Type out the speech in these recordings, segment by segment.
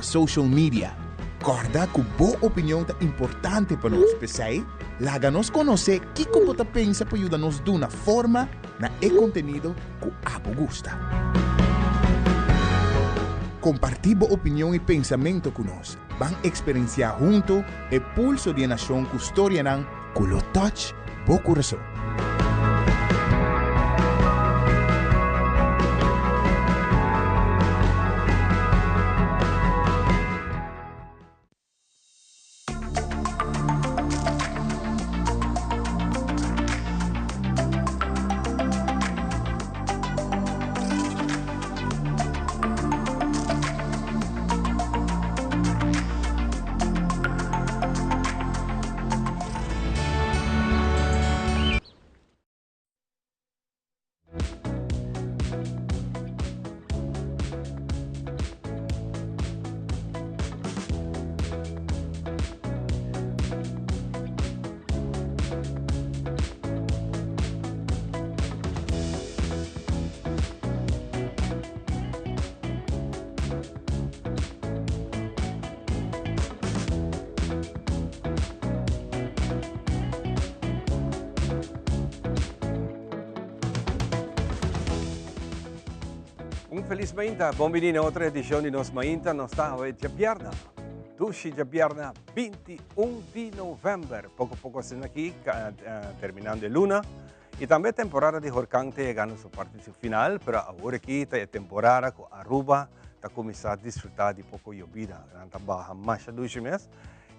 Social media. Kòrda ku bo opinion ta importante pa nos, p'esei laga nos konosé kiko bo ta pensa pa yuda nos duna forma na e kontenido ku abo gusta. Kompartí bo opinion i pensamentu ku nos. Ban eksperensiá huntu e pulso di e nashon ku storianan ku lo touch bo kurason. Un felis mainta, bon bini na otro edicion di nos mainta, nos ta awe djabièrnè, dushi djabièrnè 21 di november, poco poco asina aki terminando e luna y tambe temporada di horcan ta yegando su parti su final, pero awor aki ta e temporada cu Aruba ta cuminsa disfruta di poco yobida, nan ta baha masha dushi mes,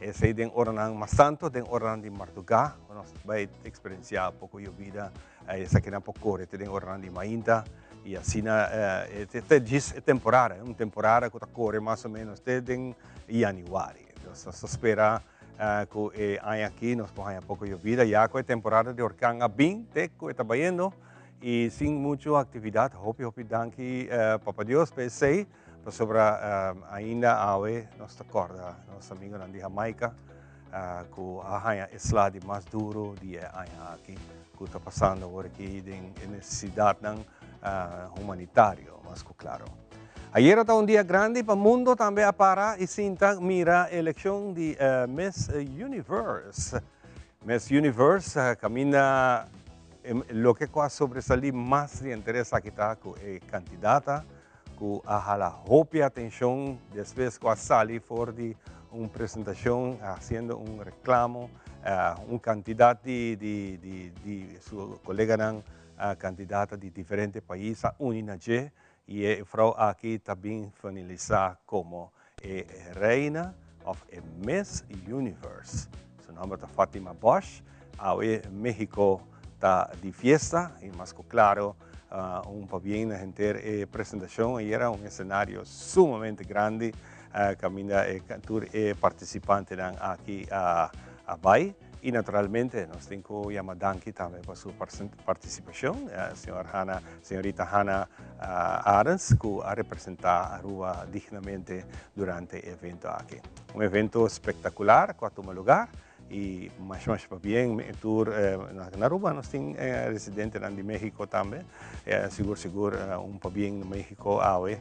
esey den oranan mas tanto, den oranan di marduga, cu nos bay experiencia poco yobida, esakinan por core te den oranan di mainta y asina ta djis e temporada, un temporada cu ta core mas o menos te den januari. Nos ta spera cu e aña aki nos por haña poco yobida ya cu e temporada di horcan a bin te cu e ta bayendo y sin mucho actividad. Hopi hopi danki Papa Dios pa esey pasobra ainda awe nos ta corda nos amigonan di Jamaica cu a haña e sla di mas duro di e aña aki cu ta pasando awor aki den e necesidadnan humanitario mas cu claro. Ayera ta un dia grandi pa mundo tambe a para y sinta mira eleccion di Miss Universe. Miss Universe caminda loke cu a sobresali mas di henter esaki ta cu e candidata cu a hala hopi atencion despues cu a sali for di un presentacion haciendo un reclamo un cantidad di su coleganan candidata di diferente pais a uni na dje Y e vrouw aki ta bin finalisa como e reina of e Miss Universe. Su nomber ta Fatima Bosch. Awe Mexico ta di fiesta y mas cu claro un pabien na henter e presentacion. Ayera un escenario sumamente grandi caminda tur e participantenan aki a bay. Y naturalmente nos tin cu yama danki tambe pa su participacion, señor Hanna, señorita Hanna Arends, cu a representa Aruba dignamente durante e evento aki. Un evento spectacular cu a tuma lugar y masha masha pabien tur na Aruba nos tin residentenan di Mexico tambe, sigur sigur un pabien na Mexico awe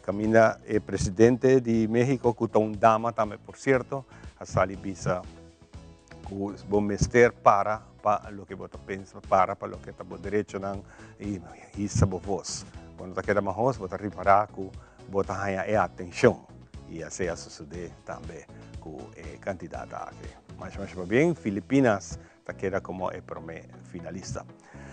caminda e presidente di Mexico cu ta un dama tambe por cierto, A sali bisa ku bo mester para pa loke bo ta pensa, para pa loke ta bo derechonan i hisa bo vos. Bo no ta keda mahos, bo ta ripará ku bo ta haña e atenshon. I asei a sosodé tambe ku e kandidata aki. Masha masha pabien, Filipinas ta keda komo e promé finalista.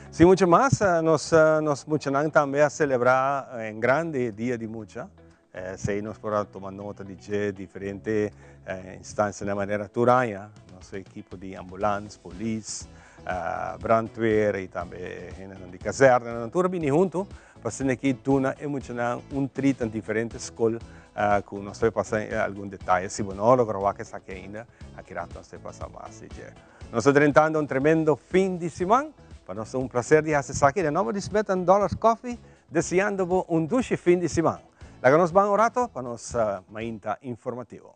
Sin mucho mas, nos nos muchanan tambe a selebrá en grande Dia di Mucha. Esei nos por a tuma nota di dje diferente instancianan manera tur aña nos ekipo di ambulans, polis, brandweer y tambe hendenan di kazernenan tur a bini hunto pa asina aki duna e muchanan un treat na diferente skol ku nos ta pasa algun detaye. Si bo no logra wak esaki ainda aki rato nos ta pasa mas di dje. Nos ta drentando un tremendo fin di siman. Pa nos ta un placer di hasi esaki. Den nomber di Smith and Dollars Coffee Deseando bo un dushi fin di siman. Laga nos ban un rato pa nos mainta informativo.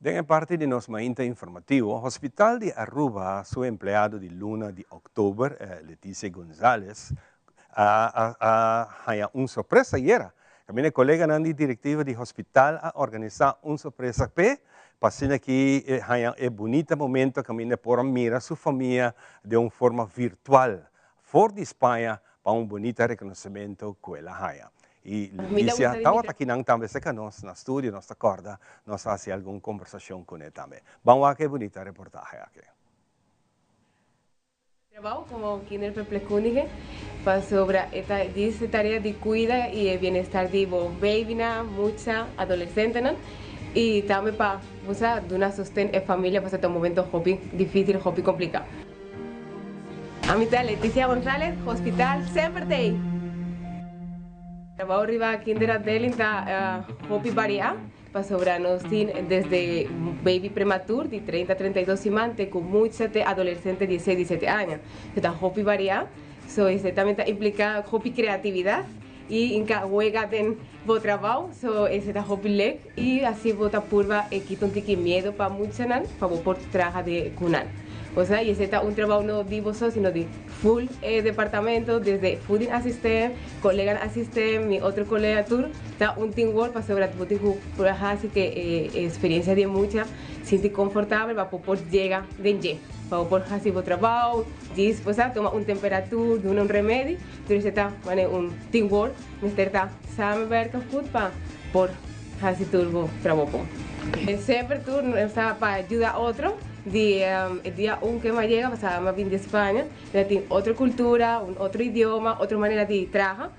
Den e parti di nos mainta informativo, Hospital di Aruba su empleado di luna di october, Leticia Gonzalez, a a haña un sorpresa ayera. Caminda e coleganan di directiva di hospital a organisa un sorpresa p'e, pa asina ki e haña e bunita momento caminda e por a mira su famia den un forma virtual for di Spaña pa un bunita reconocimento cu el a haña. Y Leticia tabata akinan tambe cerca nos na studio, nos ta corda nos a haci algun conversacion cune tambe. Ban wak e bunita reportahe aki. Trabao como kinderverpleegkundige pasobra e ta djis e tarea di cuida y e bienestar di bo babynan, mucha, adolecentenan y tambe pa bo sa duna sosten e familia pasobra ta un momento hopi dificil, hopi complica. Ami ta Leticia Gonzalez, Hospital semper ta ei! Trabao riba kinderafdeling ta hopi varia. Pasobra nos tin desde baby prematur di 30, 32 siman te ku mucha te adolecente dieseis, diesete aña. So ta hopi variá. So esei tambe ta impliká hopi kreatividat i inka wega den bo trabou. So esei ta hopi lek i asi bo ta purba e kita un tiki miedo pa muchanan pa bo por traha de ku nan. Osea i esei ta un trabou no di bo so sino di Full e departamento desde voeding assistent, coleganan assistent, mi otro colega tur ta un teamwork pasobra bo tin cu por a haci cu e experiencia di e mucha sinti confortabel pa bo por yega den dje, pa bo por haci bo trabao, djis bo sa tuma un temperatur, duna un remedi, tur esei ta manera un teamwork mester ta samenwerken goed pa por haci tur bo trabao bon. Semper tur sa pa yuda otro. Di e dia un ke m'a yega pasaba m'a bin di Spaña, mi a tin otro kultura, un otro idioma, otro manera di traha.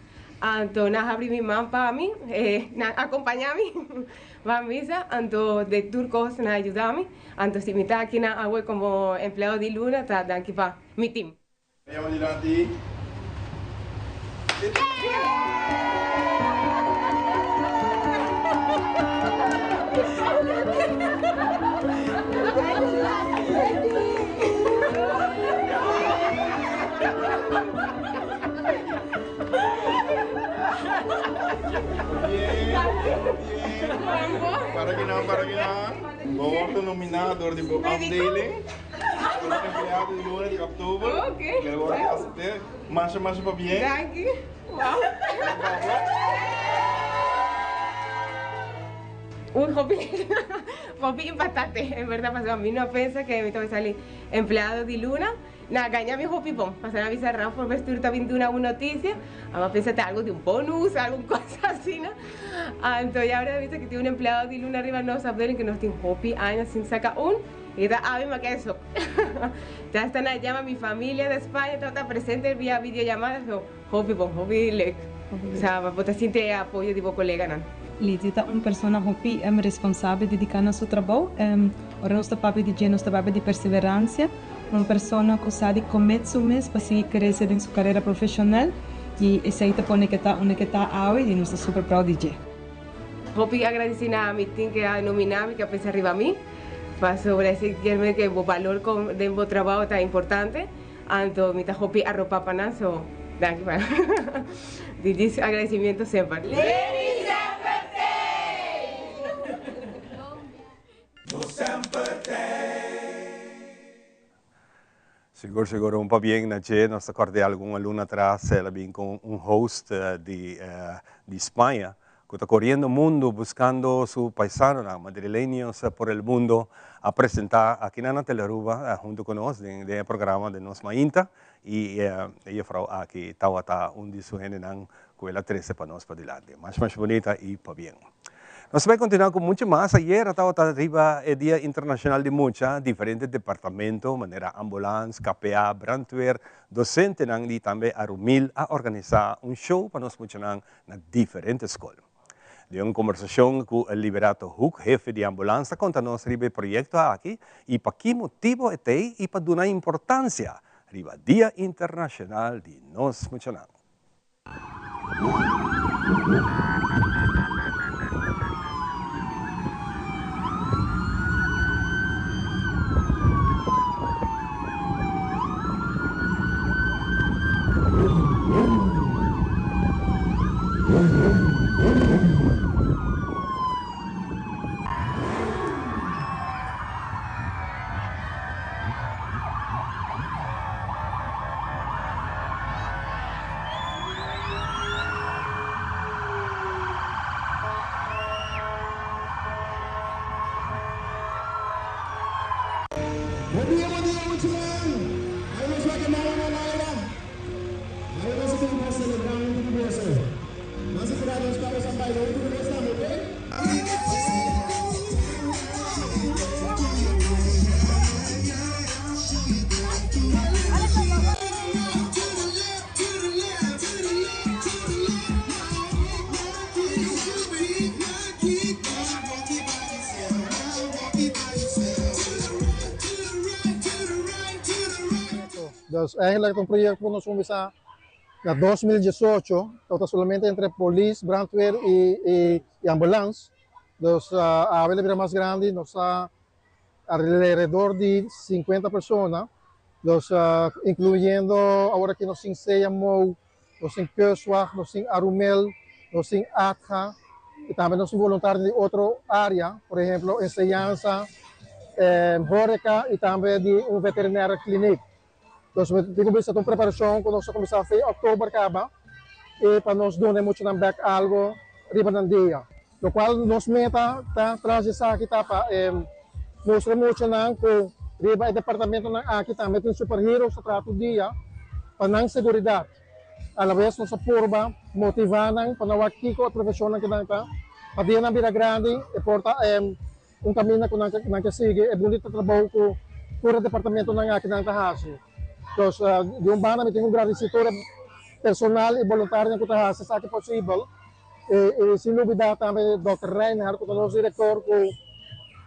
Anto nan habri mi man pa mi, nan akompañá mi pa misa, anto den tur kos nan a yuda mi. Anto si mi ta akinan awe komo empleado di luna ta danki pa mi tim. Bo wordo nomina door di bo afdeling. Como empleado di luna di october. Ok. Quiero word di acepte. Masha masha pabien. Danki. Wow. Un hopi hopi impactante en verdad pasobra mi no a pensa que mi ta sali empleado di luna. Na gaña mi hopi bon. Pasobra mi a bisa Raf por bes tur ta bin duna un noticia. Amo a pensa ta algo di un bonus, algun cosa asina. Anto ya ora mi a bisa que tin un empleado di luna riba nos afdeling que nos tin hopi aña sin saca un. E ta abi ma ke so. Ta sta na yama mi familia na Spaña tabata presente via videollamada so hopi bon, hopi leuk. Sa bo ta sinti e apoyo di bo coleganan. Lidia ta un persona hopi responsabel, dedica na su trabou. Ora nos ta papia di dje nos ta papia di perseverancia, un persona cu sa di comet su mes pa sigui crece den su carera profesional y esey ta pone ke ta unda ke ta awe y nos ta super proud di dje. Hopi agradeci na mi tin ke a nomina mi ke a pensa riba mi pasobra esey kier men ke bo balor den bo trabao ta importante anto mi ta hopi aropa pa nan so danki pa di djis agradecimiento semper. Lady Semper Tey! Sigur sigur un pabien na dje, nos ta kòrda algun luna atras el a bin ku un host di di Spaña ku ta koriendo mundu buskando su paisanonan, madrileños por el mundo a presentá akinan na Telearuba huntu ku nos den den e programa den nos mainta i e jefrou aki tawata un di su hendenan ku el a trese pa nos padilanti. Mash mash bunita i pabien. Nos ta bai kontinuá ku muchu mas. Ayera tabata riba e Dia Internashonal di Mucha, diferente departamento manera ambulans, KPA, brandweer, dosentenan di tambe Arumil a organisá un show pa nos muchanan na diferente skol. Den un kombersashon ku Liberato Hoek, hefe di ambulans, ta konta nos riba e proyekto aki i pa ki motibu e t'ei i pa duna importansia riba Dia Internashonal di nos Muchanan. Bon dia, bon dia muchanan! Awe nos wak e mama Laura. Awe nos a bin pa celebra hunto cu boso. Mas a cura nos pa nos a baila hunto cu nos tambe, ok? Dus eigenlijk ta un proyecto cu nos cuminsa na 2018, tabata solamente entre polis, brandweer y y ambulance. Dus awe el a bira mas grandi, nos ta alrededor di 50 persona, dus incluyendo awor aki nos tin CMO, nos tin Kustwacht, nos tin Arumel, nos tin ATHA y tambe nos tin voluntario di otro area, por ehemplo enseñansa, horeca y tambe di un veterinaire kliniek. Dus mi tin cu bisa ta un preparacion cu nos a cuminsa fe october caba y pa nos duna e muchanan bek algo riba nan dia. Locual nos meta ta tras di esaki ta pa mustra e muchanan cu riba e departamentonan aki tambe tin superheroes ta traha tur dia pa nan seguridad. Alabes nos a purba motiva nan pa nan wak kico e profesionnan cu nan ta pa dia nan bira grandi e por ta un caminda cu nan ke sigui e bunita trabou cu tur e departamentonan aki nan ta haci. Dus di un banda mi tin cu gradici tur e personal y boluntarionan cu ta haci esaki posibel. Y sin lubida tambe Dòkter Reinhard cu ta nos director cu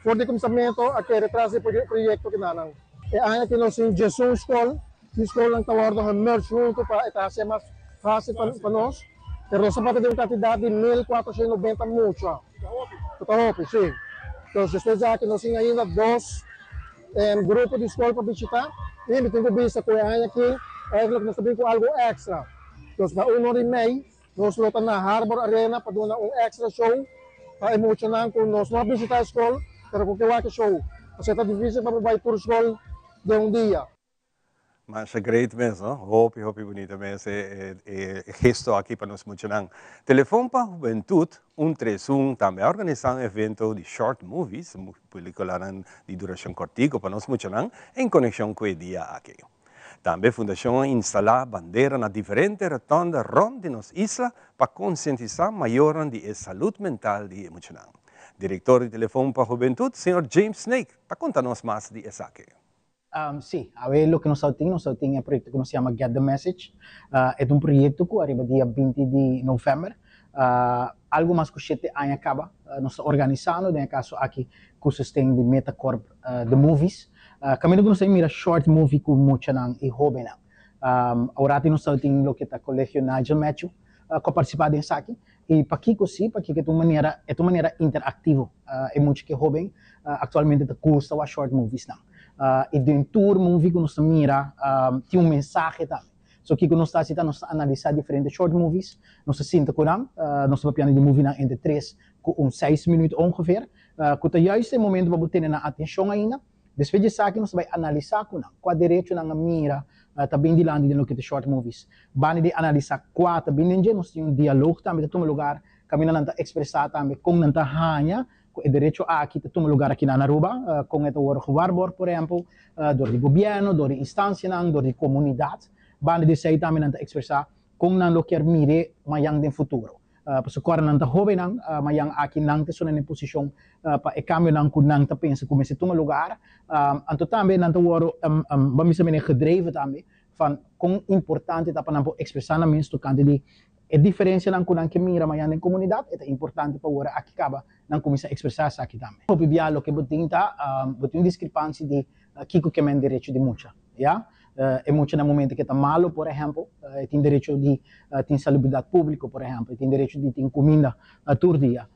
for di cuminsamentu a kere tras di e proyecto kinanan. E aña aki nos tin diesun scol, tin scolnan ta wordo gemerged hunto pa e ta hacia mas facil pa nos, pero nos ta papia di un cantidad di 1490 mucha, cu ta hopi, si. Entonces despues di aki nos tin ainda dos grupo di scol pa bishita y mi tin cu bisa cu e aña aki eigenlijk nos ta bin cu algo extra. Entonces pa uno di mei Nos lo ta na Harbor Arena pa duna un extra show pa e muchanan cu nos no a bishita e scol pero cu ke wak e show. Pasobra ta dificil pa bo bay tur scol den un dia. Masha great mes no. Hopi hopi bunita mes e e gesto aki pa nos muchanan. Telefon pa Hubentud un tres un tambe a organisa un evento di short movies, peliculanan di duracion cortico pa nos muchanan en conexion cu e dia aki. Tambe Fundashon a instalá bandera na diferente rotònda rònt di nos isla pa konsientisá mayornan di e salud mental di e muchanan. Direktor di Telefon pa Hubentut, señor James Snake, ta konta nos mas di esaki. Sí, awe loke nos a tin, nos a tin e proyekto ku nos yama Get the Message. E ta un proyekto ku ariba dia 20 di novèmber, algu mas ku shete aña kaba, nos ta organisando, den e kaso aki ku sosten di Metacorp The Movies. Kaminda ku nos ta mira short movie ku muchanan i hóbennan. Aworati nos ta tin loke ta Kolegio Nigel Matthew ku a partisipá den esaki. I pakiko si? Pakiko e ta un manera e ta un manera interaktivo. E mucha ku e hóben aktualmente ta gusta wak short moviesnan. I den tur movie ku nos ta mira tin un mensahe tambe. So kiko nos ta hasi ta nos ta analisá diferente short movies, nos ta sinta ku nan, nos ta papiando di movienan entre tres ku un seis minuut ongeveer. Ku ta juist e momento pa bo tene nan atenshon ainda. Despues di esaki nos ta bai analisá ku nan kua derecho nan a mira ta bin dilanti den loke ta short movies. Banda di analisá kua ta bin den dje, nos tin un dialog tambe ta tuma lugar kaminda nan ta ekspresá tambe kon nan ta haña ku e derecho aki ta tuma lugar aki na Aruba, kon e ta wòrdu gewaarborgd por ehèmpel dor di gobièrnu, dor di instansianan, dor di komunidat. Banda di esei tambe nan ta ekspresá kon nan lo kier mir'é mayan den futuro. Pasobra ora nan ta hóbennan, mayan aki nan ta sona na e posishon pa e kambionan ku nan ta pensa ku mester tuma lugar. Anto tambe nan ta wòrdu, ban bisa mene, gedreven tambe van kon importante ta pa nan por ekspresá nan mes tokante di e diferensianan ku nan ke mira mayan den komunidat. E ta importante pa ora aki kaba nan kuminsá ekspresá esaki tambe. Hopi bia loke bo tin ta, bo tin un diskrepansia di kiko ke men derecho di mucha, ya. E mucha na momento ke ta malo, por ehempel, e tin derecho di tin salubridat públiko, por ehempel, e tin derecho di tin kuminda tur dia.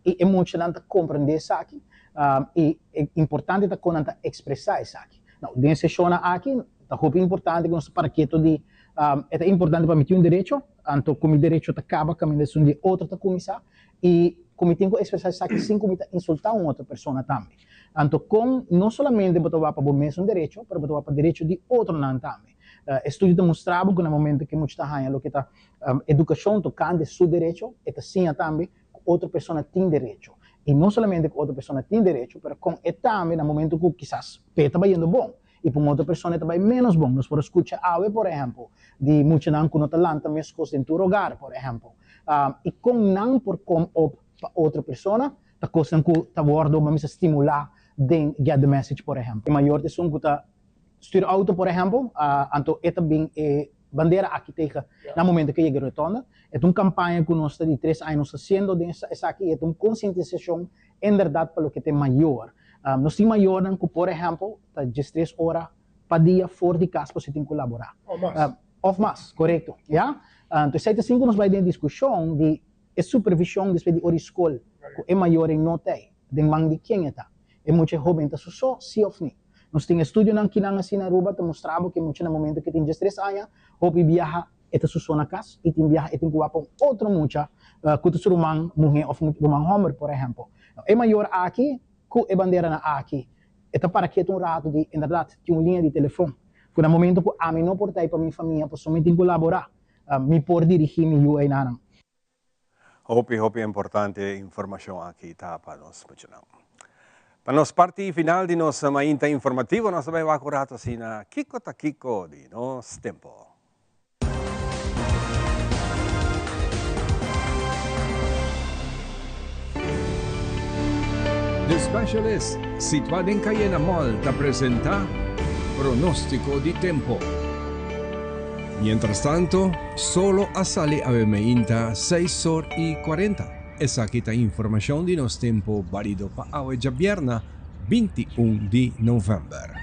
I e muchanan ta komprendé esaki i e importante ta kon nan ta ekspresá esaki. Nou, den e seshonnan aki ta hopi importante ku nos ta para keto di e ta importante pa mi tin un derecho, anto ku mi derecho ta kaba kaminda esun di e otro ta kuminsá i ku mi tin ku ekspresá esaki sin ku mi ta insultá un otro persona tambe. Anto kon no solamente bo ta wak pa bo mesun derecho, pero bo ta wak pa derecho di otronan tambe. E studio ta mustra bo ku na momento ku e mucha ta haña loke ta edukashon tokante su derecho, e ta siña tambe ku otro persona tin derecho. I no solamente ku otro persona tin derecho, pero kon e tambe na momento ku kisas p'e ta bayendo bon i pa un otro persona e ta bai ménos bon. Nos por a skucha awe, por ehèmpel, di muchanan ku no ta lanta meskos den tur hogar, por ehèmpel. I kon nan por kom op pa otro persona ta kosnan ku ta wòrdu, bo mester stimulá den Get the Message, por ehèmpel. E mayor ta esun ku ta stuur auto, por ehèmpel, anto e ta bin e bandera aki tegen na momento ku e yega e rotonda. E ta un kampaña ku nos ta di tres aña nos ta hasiendo den esaki i e ta un konsientisashon inderdat pa loke ta e mayor. Nos tin mayornan ku, por ehèmpel, ta diestres ora pa dia for di kas pasobra tin ku laborá. Òf mas. Òf mas, korekto. Ya. Anto esei ta sin ku nos bai den e diskushon di e supervishon despues di ora di skol ku e mayor ei no ta ei. Den man di ken e ta? E mucha e hoben ta su so, si òf ni? Nos tin estudionan kinan asina Aruba ta mustra bo ku e mucha na momento ku e tin diestres aña hopi biaha e ta su so na kas i tin biaha e tin ku wak pa un otro mucha ku ta su ruman muhé òf ruman hòmber por ehèmpel. E mayor aki ku e banderanan aki e ta para ketu un ratu di inderdat tin un liña di telefon ku na momento ku ami no por ta ei pa mi famia pasobra mi tin ku laborá mi por dirigí mi yu einanan. Hopi hopi importante e informacion aki ta pa nos muchanan. Pa nos parti final di nos mainta informativo nos ta bay wak un rato asina kico ta kico di nos tempo. The Specialist, situá den Cayena Mall, ta presentá Pronóstiko di Tempo. Mientrastanto, solo a sali awe meinta seis or i kuarenta. Esaki ta informashon di nos tempu balido pa awe djabièrna 21 di novèmber.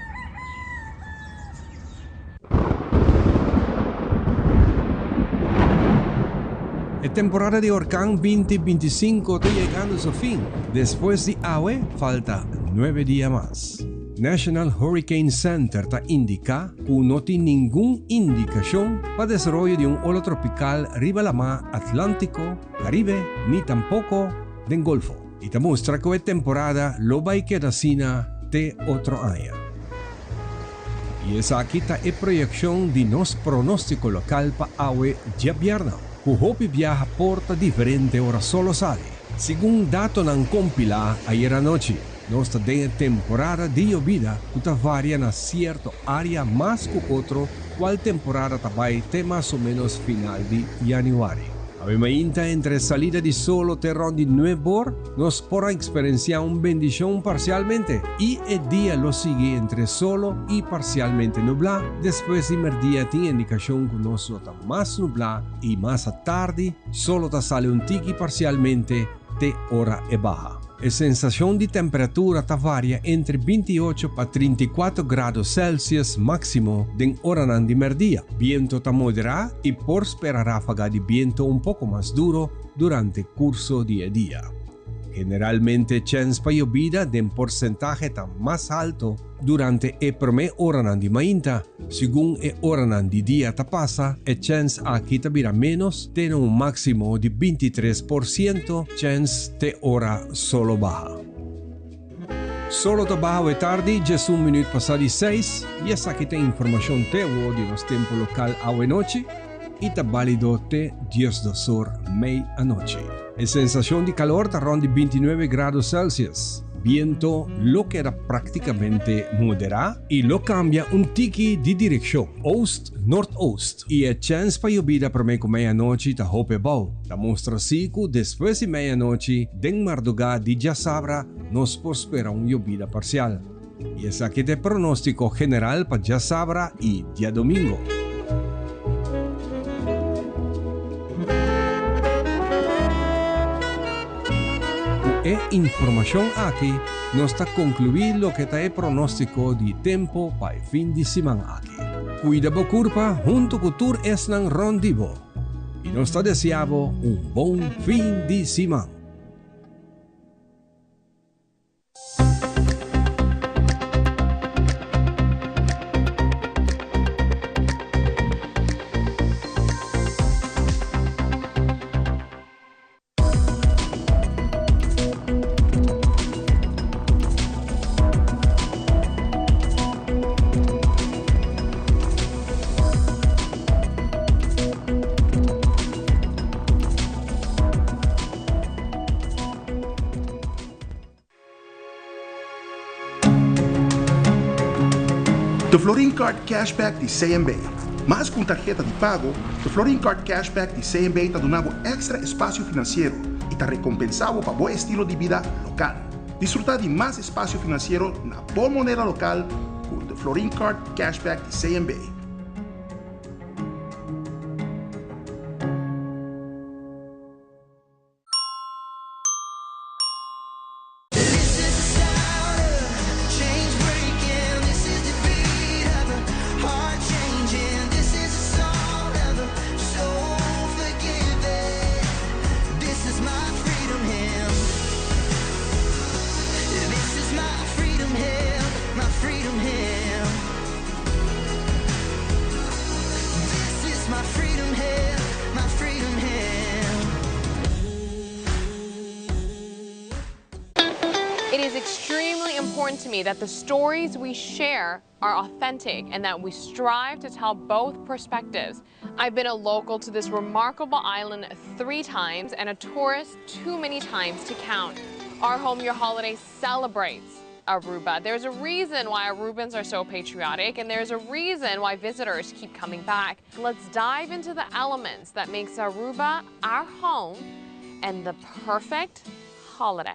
E temporada di orkan 2025 ta yegando su fin. Despues di awe falta nuebe dia mas. National Hurricane Center ta indiká ku no tin ningun indikashon pa desaroyo di un ola tropikal riba lamá Atlántiko, Karibe ni tampoko den Golfo. I ta mustra ku e temporada lo bai keda asina te otro aña. I esaki ta e proyekshon di nos pronóstiko lokal pa awe djabièrnè, ku hopi biaha por ta diferente ora solo sali. Segun datonan kompilá ayera anochi, nos ta den e temporada di yobida ku ta varia na sierto área mas ku otro, kual temporada ta bai te mas o ménos final di yanüari. Awe mainta entre salida di solo te rond di nuebor, nos por a eksperensiá un bendishon parsialmente i e dia lo sigui entre solo i parsialmente nublá. Despues di merdia tin indikashon ku nos lo ta mas nublá i mas atardi solo ta sali un tiki parsialmente te ora e baha. E sensashon di temperatura ta varia entre 28 pa 34 grado Celsius máksimo den oranan di merdia. Biento ta moderá i por spera ráfaga di biento un poko mas duro durante kurso di e dia. Generalmente chèns pa yobida den porsentahe ta mas halto durante e promé oranan di mainta. Segun e oranan di dia ta pasa, e chèns aki ta bira ménos te na un máksimo di 23% chèns te ora solo baha. Solo ta baha awe tardi, 11 minüt pasá di seis, i esaki ta informashon te awo di nos tempu lokal awe nochi i ta bálido te 12 or mei anochi. E sensashon di kalor ta rònt di 29 grado Celsius. Biento lo keda práktikamente moderá i lo kambia un tiki di direkshon, oost-noordoost, i e chèns pa yobida promé ku meianochi ta hopi abou. Ta mustra si ku despues di meianochi den mardugá di djasabra nos por spera un yobida parsial. I esaki ta e pronóstiko general pa djasabra i djadomingo. Ku e informashon aki nos ta konkluí loke ta e pronóstiko di tempu pa e fin di siman aki. Kuida bo kurpa huntu ku tur esnan rònt di bo i nos ta deseá bo un bon fin di siman. The Florin Card Cashback di CMB. Mas ku un tarheta di pago, The Florin Card Cashback di CMB ta duna bo èkstra espasio finansiero i ta rekompensá bo pa bo estilo di bida lokal. Disfrutá di mas espasio finansiero na bo moneda lokal ku The Florin Card Cashback di CMB. It is extremely important to me that the stories we share are authentic and that we strive to tell both perspectives. I've been a local to this remarkable island three times and a tourist too many times to count. Our Home Your Holiday celebrates Aruba. There's a reason why Arubans are so patriotic and there's a reason why visitors keep coming back. Let's dive into the elements that makes Aruba our home and the perfect holiday.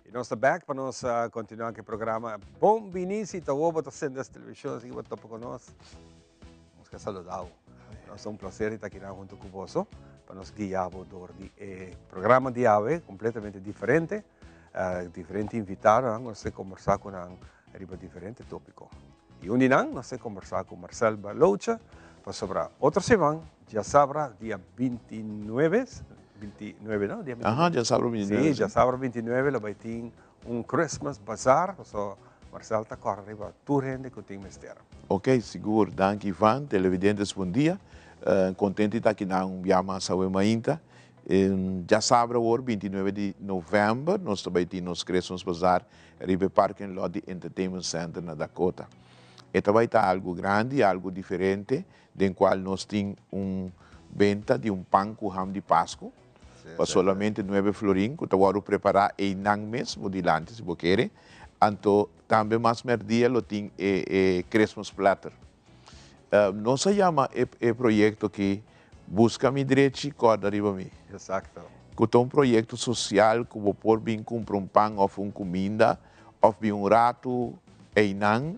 Y nos ta back pa nos continua cu e programa Bon Bini si ta bo ta sende es television así bo topa cu nos. Nos ke saluda bo. Nos ta un placer di ta aki nan hunto cu boso pa nos guia bo door di e programa di awe completamente diferente. Diferente invitadonan nos ta combersa cu nan riba diferente topico. Y un di nan nos ta combersa cu Marcel Baloche pasobra otro siman djasabra dia 29, 29 no? Dia 29. Aha, djasabra 29. Si, djasabra 29 lo bay tin un Christmas Bazaar pasobra Marcel ta corda riba tur hende cu tin mester. Ok, sigur. Danki Ivan. Televidentes bon dia. Contento di ta aki nan un bia mas awe mainta. Djasabra awor 29 di november nos ta bay tin nos Christmas Bazaar riba e parking lot di Entertainment Center na Dakota. E ta bai ta algu grandi, algu diferente, den kual nos tin un benta di un pan ku ham di Pasku pa solamente nuebe florin ku ta wòrdu prepará einan mes bo dilanti si bo kere. Anto tambe mas mèrdia lo tin e e Christmas platter. Nos a yama e e proyekto aki Buska mi drechi, kòrda riba mi. Exacto. Ku ta un proyekto sosial ku bo por bin kumpra un pan òf un kuminda òf bin un ratu einan.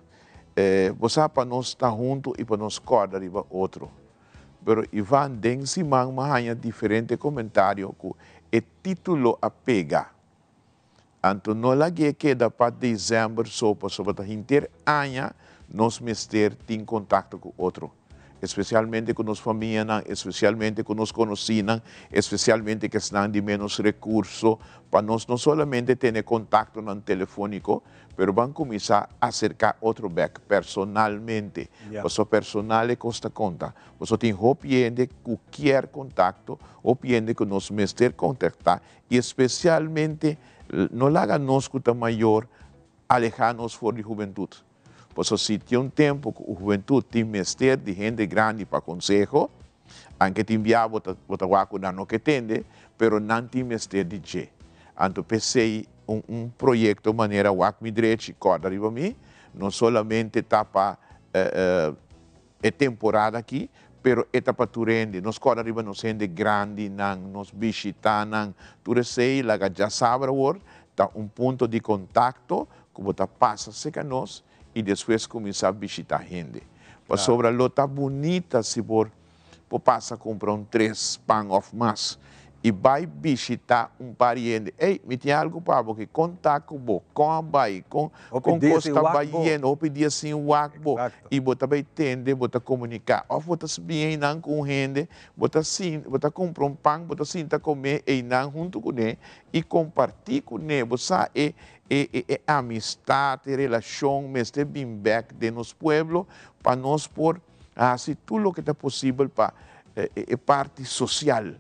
Bo sa pa nos ta huntu i pa nos kòrda riba otro. Pero Ivan, den siman mi a haña diferente komentario ku e título a pega. Anto no lag'é keda pa desèmber so pasobra ta henter aña nos mester tin kontakto ku otro, espesialmente ku nos famianan, espesialmente ku nos konosínan, espesialmente ku esnan di ménos rekurso, pa nos no solamente tene kontaktonan telefóniko, pero ban kuminsá aserká otro bèk personalmente, pasobra personal e kos ta konta. Pasobra tin hopi hende ku kier kontakto, hopi hende ku nos mester kontaktá I espesialmente no laga nos ku ta mayor alehá nos for di hubentut. Pasobra si tin un tempu ku hubentut tin mester di hende grandi pa konseho, anke tin bia bo ta bo ta wak ku nan no ke tende, pero nan tin mester di dje. Anto p'esei un un proyekto manera Wak Mi Drechi, Kòrda Riba Mi, no solamente ta pa E temporada aki, pero e ta pa tur hende. Nos kòrda riba nos hende grandinan, nos bishitanan, tur esei laga djasabra awor ta un punto di kontakto ku bo ta pasa serka nos i despues kuminsá bishitá hende. Pasobra lo ta bunita si por por pasa kumpra un tres pan òf mas. I bai bishitá un par di hende. Ey, mi tin algu pa bo ke kon ta ku bo, kon a bai, kon kon kos ta bayendo, hopi dia sin wak bo. I bo ta bai tende, bo ta komuniká. Òf bo ta bin einan ku un hende, bo ta sin, bo ta kumpra un pan, bo ta sinta komé einan huntu kuné i kompartí kuné. Bo sa e e e e amistat, e relashon mester bin bèk den nos pueblo pa nos por hasi tur loke ta posibel pa e parti sosial.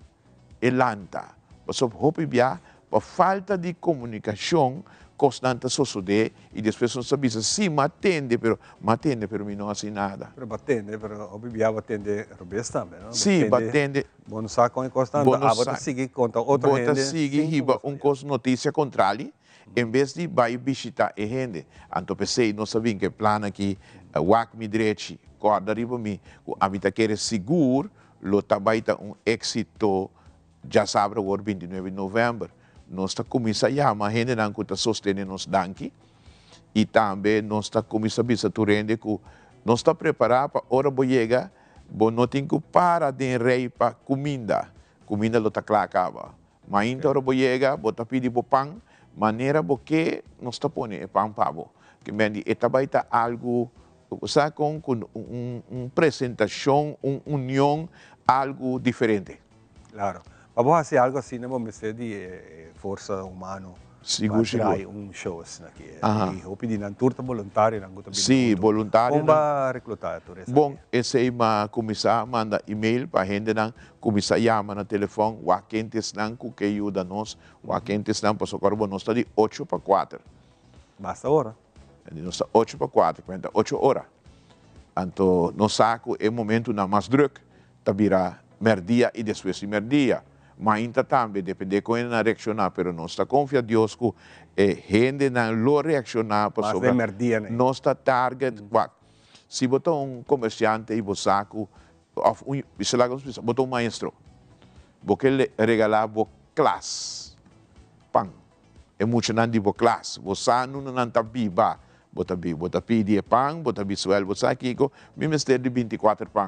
e lanta. Pasobra hopi bia pa falta di komunikashon kosnan ta sosodé i despues nos ta bisa, sí, m'a tende, pero m'a tende pero mi no hasi nada. Pero b'a tende, pero hopi bia b'a tende robes tambe, no? Sí, b'a tende. Bo no sa kon e kos ta anda, abo ta sigui konta otro hende. Bo ta sigui hiba un kos notisia kontrali en bes di bai bishita e hende. Anto p'esei nos a bin ku e plan aki, wak mi drechi, kòrda riba mi ku ami ta kere sigur Lo ta bai ta un éxito djasabra awor 29 di novèmber. Nos ta kuminsá yama hendenan ku ta sostené nos danki i tambe nos ta kuminsá bisa tur hende ku nos ta prepará pa ora bo yega bo no tin ku para den rei pa kuminda. Kuminda lo ta kla kaba. Mainta ora bo yega bo ta pidi bo pan manera bo ke nos ta pone e pan pa bo. Ke men di e ta bai ta algu Bo sa kon ku un presentashon, un union, algu diferente. Klaro. Pa bo hasi algu asina bo mester di e forsa humano pa traai un show asina aki. I hopi di nan tur ta boluntarionan ku ta bini huntu. Si, boluntarionan. Kon bo a reklutá tur esaki? Bon, esei m'a kuminsá manda email pa hendenan kuminsá yama na telefòn, wak kende esnan ku ke yuda nos, wak kende esnan, pasobra bo nos ta di ocho pa kuater. Basta ora. Di nos ta ocho pa kuater, ku ta ocho ora. Anto nos sa ku e momentunan mas drùk ta bira mèrdia i despues di mèrdia. Mainta tambe, dependé kon hendenan reakshoná, pero nos ta konfia Dios ku e hendenan lo reakshoná pasobra nos ta target. Wak, si bo ta un komersiante i bo sa ku, òf un, bisa laga nos bisa, bo ta un maestro, bo ke regalá bo klas pan. E muchanan di bo klas, bo sa nunda nan ta biba. Bo ta bi, bo ta pidi e pan, bo ta bisa wel, bo sa kiko, mi mester di 24 pan.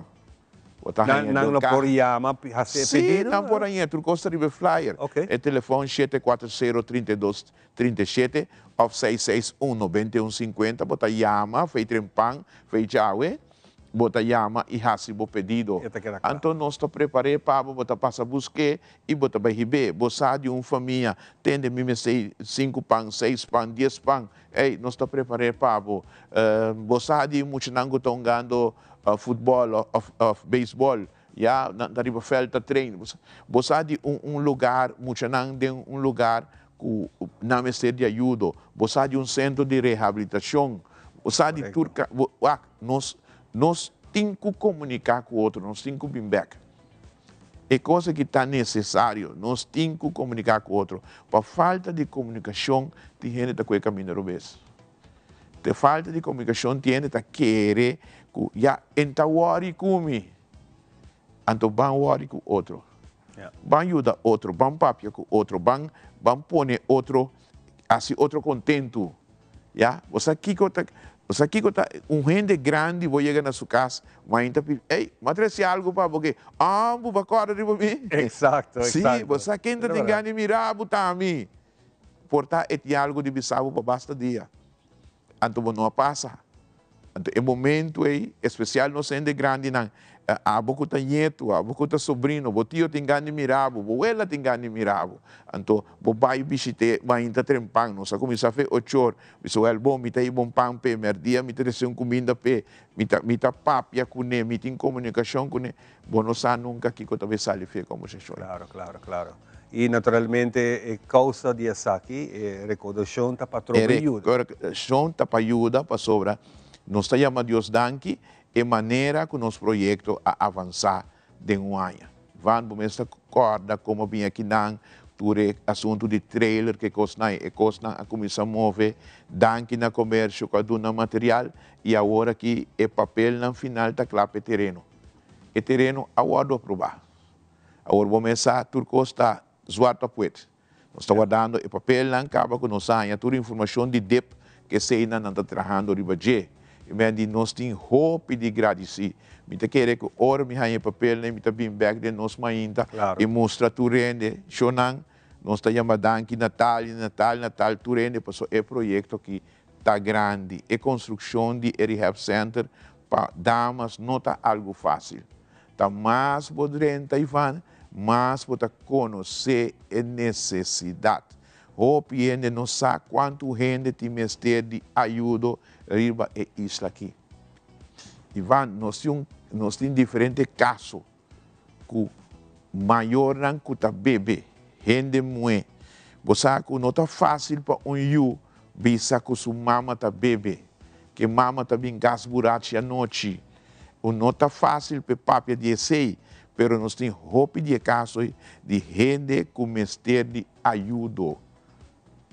Bo ta haña den Nan lo kaha. por yama pi hasi e Sí, pedido? nan por haña, tur kos ta riba e flyer. Ok. E telefòn 740 32 37 òf 661 91 50, bo ta yama, fei tren pan, fei djawe. Bo ta yama i hasi bo pedido. E ta keda kla. Anto nos ta prepar'é pa bo, bo ta pasa busk'é i bo ta bai hib'é. Bo sa di un famia, tende mi mester sinku pan, seis pan, dies pan. Ey, nos ta prepar'é pa bo. Bo sa di muchanan ku ta hungando futbòl òf beisbòl, ya, nan ta riba vèlt ta train. Bo sa di un un lugar, muchanan den un lugar ku nan mester di ayudo. Bo sa di un sentro di rehabilitashon. Bo sa di tur ka, bo, wak, nos, nos tin ku komuniká ku otro, nos tin ku bin bèk. E kos aki ta nesesario, nos tin ku komuniká ku otro. Pa falta di komunikashon tin hende ta kohe kaminda robes. Te falta di komunikashon tin hende ta kere ku ya e ta wòri ku mi, anto ban wòri ku otro. Ban yuda otro, ban papia ku otro, ban ban pone otro, hasi otro kontentu. Ya, bo sa kiko ta, bo sa kiko ta un hende grandi bo yega na su kas, mainta pidi, ey, m'a trese algu pa bo ke, ah, bo ba kòrda riba mi? Eksakto, eksakto. Sí, bo sa ken ta tin gana di mira bo ta mi. Por ta e tin algu di bisa bo pa basta dia, anto bo no a pasa. Anto e momento ei, especial nos hende grandinan, abo cu ta nieto, abo cu ta sobrino, bo tio tin gana di mira bo, bo wela tin gana di mira bo. Anto bo bai bishit'é mainta trempan, nos a cuminsa fe ochor, bisa wel bon mi ta hiba un pan p'e, merdia mi ta recibi un cuminda p'e, mi ta mi ta papia cun'é, mi tin comunicacion cun'é, bo no sa nunca kico ta bay sali fe conversacion ei. Claro, claro, claro. Y naturalmente e causa di esaki, e recaudacion ta pa trobe yuda. E recaudacion ta pa yuda pasobra nos ta yama Dios danki e manera cu nos proyecto a avansa den un aña. Van, bo mes ta corda como a bini akinan tur e asunto di trailer cu e cosnan, e cosnan a cuminsa move danki na comercio cu a duna material y awor aki e papelnan final ta cla pa e tereno. E tereno a wordo aproba. Awor bo mes sa tur kos ta zwart op wit. Nos ta wardando e papelnan kaba ku nos haña tur informashon di dip ku eseinan nan ta trahando riba dje. I men di nos tin hopi di gradisí. Mi ta kere ku ora mi haña e papelnan mi ta bin bèk den nos mainta i mustra tur hende, shownan, nos ta yama danki na tal i na tal na tal tur hende pasobra e proyekto aki ta grandi. E konstrukshon di e rehab center pa damas no ta algu fásil. Ta mas bo drenta Ivan, mas bo ta konosé e nesesidat. Hopi hende no sa kuantu hende tin mester di ayudo riba e isla aki. Ivan, nos tin un, nos tin diferente kaso ku mayornan ku ta bebe, hende muhé. Bo sa ku no ta fásil pa un yu bisa ku su mama ta bebe, ku e mama ta bin gas burachi anochi. Un no ta fásil pa e papia di esei, pero nos tin hopi di e kaso di hende ku mester di ayudo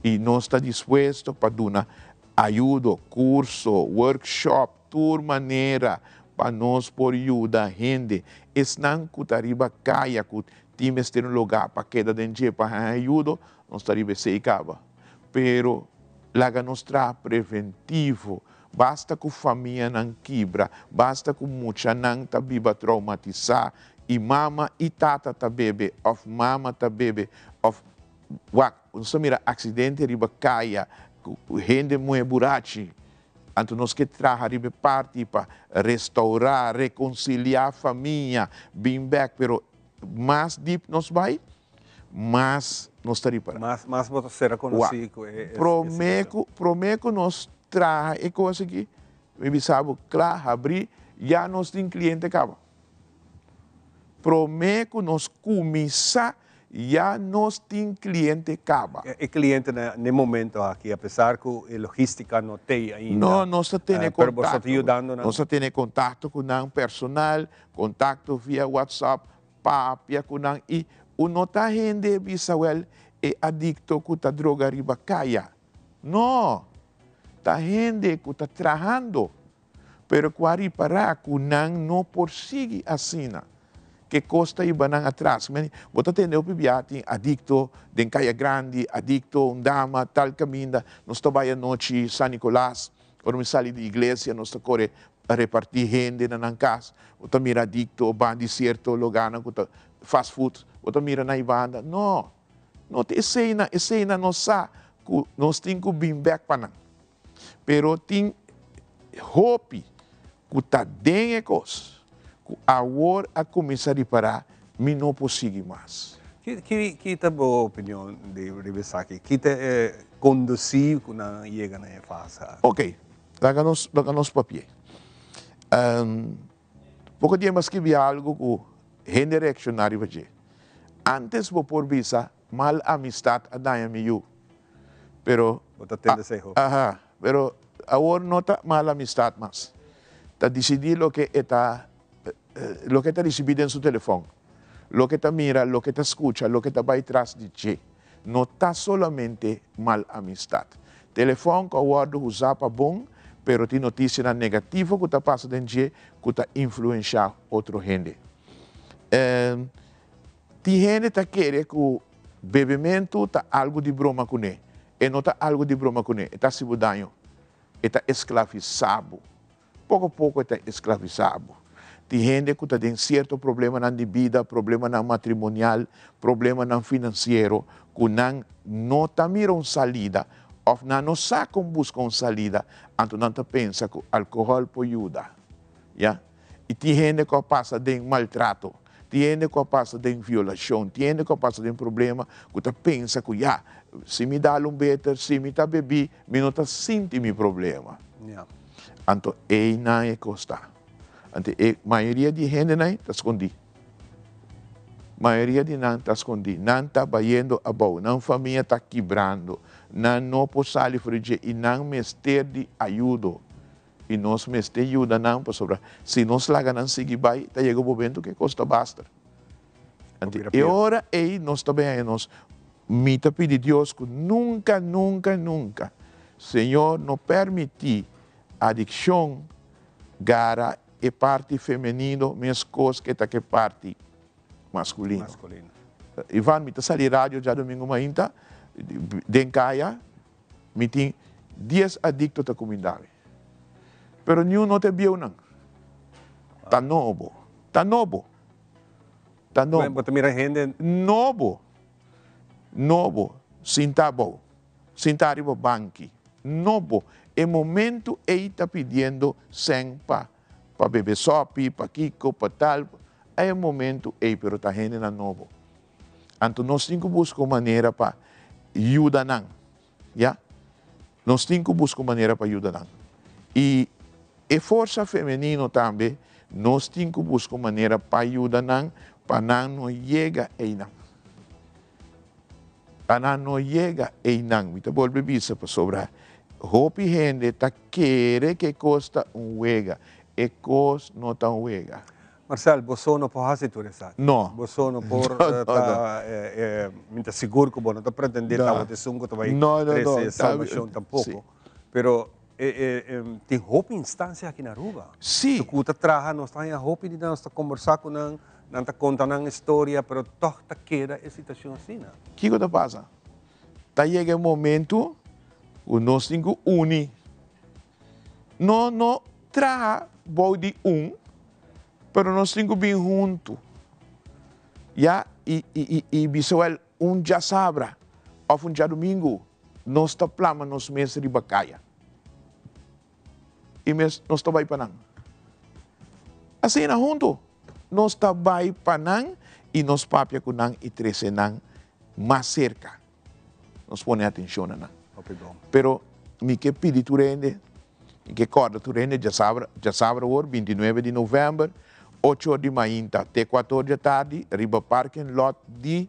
i nos ta dispuesto pa duna ayudo, kurso, workshop, tur manera pa nos por yuda hende. Esnan ku ta riba kaya ku tin mester un lugá pa keda den dje pa haña ayudo, nos ta riba esei kaba. Pero laga nos traha preventivo, basta ku famianan kibra, basta ku muchanan ta biba traumatisá i mama i tata ta bebe òf mama ta bebe òf wak nos ta mira aksidente riba kaya ku hende muhé burachi anto nos ke traha riba e parti pa restourá rekonsiliá famia bin bèk pero mas dip nos bai mas nos ta ripará. Mas mas bo ta sera konosí ku e Promé ku promé ku nos traha e kos aki mi bisa bo kla habrí ya nos tin kliente kaba. Promé ku nos kuminsá ya nos tin kliente kaba. E kliente na e momento aki apesar ku e logístika no tei ainda. No, nos ta tene Pero boso ta yudando nan. Nos ta tene kontakto ku nan personal, kontakto via WhatsApp, papia ku nan i un no ta hende bisa wèl e adikto ku ta droga riba kaya. No! Ta hende ku ta trahando. Pero ku a ripará ku nan no por sigui asina, ke kos ta hiba nan atras. Men, bo ta tende hopi bia tin adikto den Kaya Grandi, adikto un dama tal kaminda. Nos ta bai anochi San Nicolas, ora mi sali di iglesia nos ta kore repartí hende na nan kas. Bo ta mira adikto ban di sierto loganan ku ta fast food, bo ta mira nan i banda. No, no ta eseinan, eseinan nos sa ku nos tin ku bin bèk pa nan. Pero tin hopi ku ta den e kos ku awor a kuminsá ripará, mi no por sigui mas. Ki ta bo opinion di riba esaki? Ki ta e kondusí ku nan yega na e fase aki? Ok, laga nos laga nos papi'é. Poko tiempo a skibi algu ku hende reakshoná riba dje. Antes bo por bisa Mal amistad a daña mi yu. Pero. Bo ta tende esei hopi. Aha, pero awor no ta mal amistad mas. Ta disidí loke e ta, loke e ta risibí den su telefòn, loke e ta mira, loke e ta skucha, loke ta bai tras di dje. No ta solamente mal amistad. Telefòn ku a wòrdu usá pa bon, pero tin notisianan negativo ku ta pasa den dje ku ta influenshá otro hende. Tin hende ta kere ku bebementu ta algu di broma kuné. E no ta algu di broma kuné, e ta hasi bo daño. E ta esklavisá bo. Poko poko e ta esklavisá bo. Tin hende ku ta den sierto problemanan di bida, problemanan matrimonial, problemanan finansiero, ku nan no ta mira un salida òf nan no sa kon buska un salida, anto nan ta pensa ku alkohòl por yuda. Ya. I tin hende ku a pasa den maltrato, tin hende ku a pasa den violashon, tin hende ku a pasa den problema ku ta pensa ku ya, si mi dal un beter, si mi ta bebí, mi no ta sinti mi problema. Anto einan e kos ta. Anto e mayoria di hendenan ta skondí. Mayoria di nan ta skondí. Nan ta bayendo abou, nan famia ta kibrando, nan no por sali for di dje i nan mester di ayudo. I nos mester yuda nan pasobra si nos laga nan sigui bai ta yega un momento ku e kos ta basta. Anto e ora ei nos ta bin haña nos, mi ta pidi Dios ku nunka nunka nunka Señor no permití adikshon gara e parti femenino meskos ke ta ke parti maskulino. Ivan mi ta sali radio djadumingu mainta den kaya. Mi tin dies adikto ta kuminda mi. Pero niun no ta e bieunan. Ta nobo. Ta nobo. Ta nobo. Bo ta mira hende. Nobo. Nobo. Sinta abou. Sinta riba banki. Nobo. E momento ei ta pidiendo sèn pa pa bebe sòpi, pa kiko, pa tal. E momento ei, pero ta hendenan nobo. Anto nos tin ku buska un manera pa yuda nan. Ya. Nos tin ku buska un manera pa yuda nan. I e forsa femenino tambe, nos tin ku buska un manera pa yuda nan, pa nan no yega einan. Pa nan no yega einan. Mi ta bolbe bisa pasobra hopi hende ta kere ku e kos ta un wega. E kos no ta un wega. Marcel, bo so no por haci tur esaki. No. Bo so no por ta, mi ta sigur cu bo no ta pretende tabata esun cu ta bay trece salbacion tampoco. Pero tin hopi instancia aki na Aruba. Cu ta traha, nos ta haña hopi di nan, nos ta combersa cu nan, nan ta conta nan historia, pero toch ta keda e situacion asina. Kico ta pasa? Ta yega e momento cu nos tin cu uni. No no traha bou di un, pero nos tin ku bin huntu. Ya, i i i bisa wèl un djasabra òf un djadumingu nos ta plama nos mes riba kaya. I mes nos ta bai pa nan. Asina huntu nos ta bai pa nan i nos papia ku nan i trese nan mas serka. Nos pone atencion na nan. Pero mi ke pidi tur hende, mi ke corda tur hende djasabra, djasabra awor, 29 di november, ocho or di mainta te cuatro or di atardi, riba parking lot di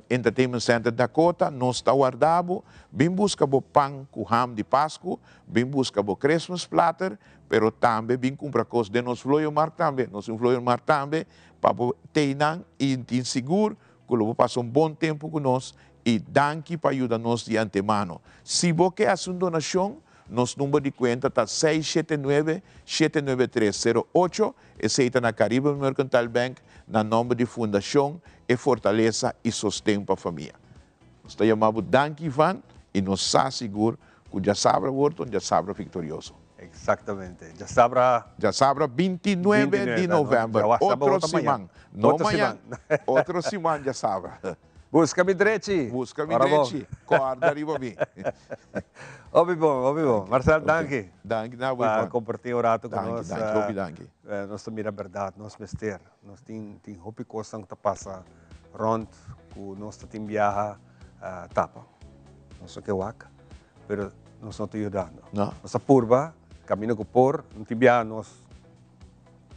Entertainment Center Dakota, nos ta warda bo, bin busca bo pan cu ham di Pascu, bin busca bo Christmas platter, pero tambe bin cumpra cos den nos vlooiermarkt tambe, nos tin un vlooiermarkt tambe, pa bo tey nan y tin sigur Ku lo bo pasa un bon tempu ku nos i danki pa yuda nos di antemano. Si bo ke hasi un donashon, nos number di kuenta ta 679 793 08, esei ta na Caribe Mercantile Bank na nòmber di Fundashon E Fortalesa i Sosten pa Famia. Nos ta yama bo danki Ivan i nos sa sigur ku djasabra wòrdu un djasabra viktorioso. Exactamente. Djasabra. Djasabra 29 di november. Otro siman. No mañan. Otro siman djasabra. Busca mi drechi. Busca mi drechi. Corda riba mi. Hopi bon, hopi bon. Marcel, danki. Danki na bo. Pa comparti un rato cu nos. Danki, danki. Hopi danki. Nos ta mira berdad, nos mester. Nos tin, tin hopi cosnan cu ta pasa rond cu nos ta tin biaha tapa. Nos no ke wak. Pero nos no ta yudando. No. Nos a purba, camino cu por, no tin biaha nos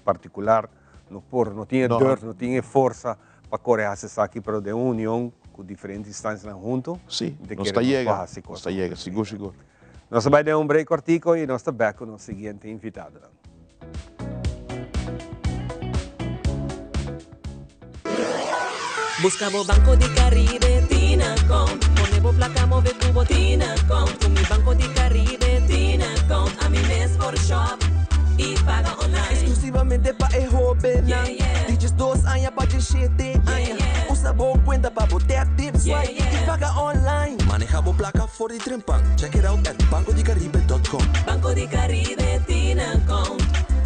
particular, no por, no tin e durf, no tin e forsa pa core haci esaki, pero den un union cu diferente instancianan hunto, Sí, mi ta nos kere ta nos por yega, haci nos cosnan. ta yega, sigur, sigur. Nos ta bay den un break cortico y nos ta back cu nos siguiente invitadonan. Busca bo Banco di Caribe Tinacom Pone bo placa move cu bo Tinacom Cu mi Banco di Caribe Tinacom Ami mes por shop y paga online Exclusivamente pa e hobennan Di 12 aña pa 17 aña Usa bo cuenta pa bo tap, tip, swipe y paga online. Maneha bo placa for di trempan. Check it out at bancodicaribe.com. Banco di Caribe Tinacom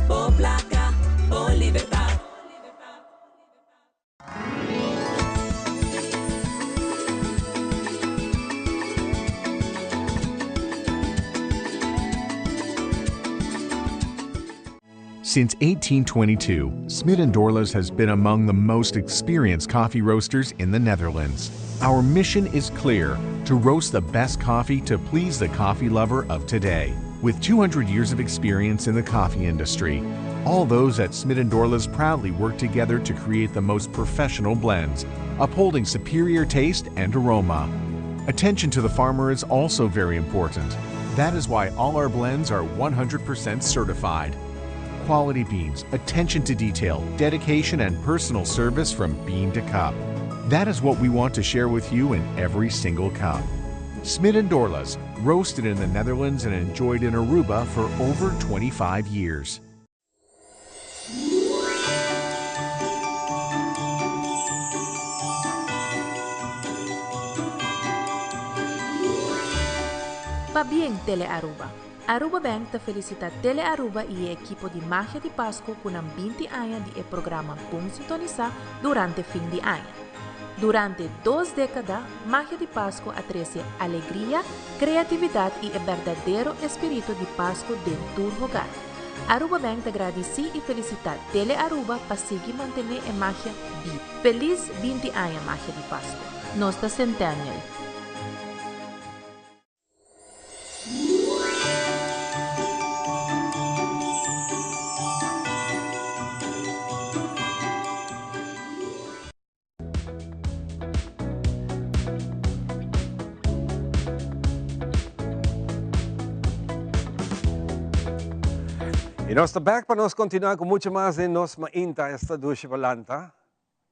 Bo placa, bo libertad. Since 1822, Smit & Dorlas has been among the most experienced coffee roasters in the Netherlands. Our mission is clear, to roast the best coffee to please the coffee lover of today. With 200 years of experience in the coffee industry, all those at Smit & Dorlas proudly work together to create the most professional blends, upholding superior taste and aroma. Attention to the farmer is also very important. That is why all our blends are 100% certified. Quality beans, attention to detail, dedication, and personal service from bean to cup. That is what we want to share with you in every single cup. Smit & Dorlas, roasted in the Netherlands and enjoyed in Aruba for over 25 years. Pabien Tele Aruba. Aruba Bank ta felicita Tele Aruba y e ekipo di Magia di Pasco cu nan 20 aña di e programa Bon Sintonisa durante fin di aña. Durante dos decada, Magia di Pasco a trece alegria, creatividad y e berdadero espirito di Pasco den tur hogar. Aruba Bank ta gradici y felicita Tele Aruba pa sigui mantene e magia bibo. Feliz 20 aña Magia di Pasco! Nos ta Centennial. Y nos ta back pa nos continua cu mucho mas den nos mainta esta dushi pa lanta.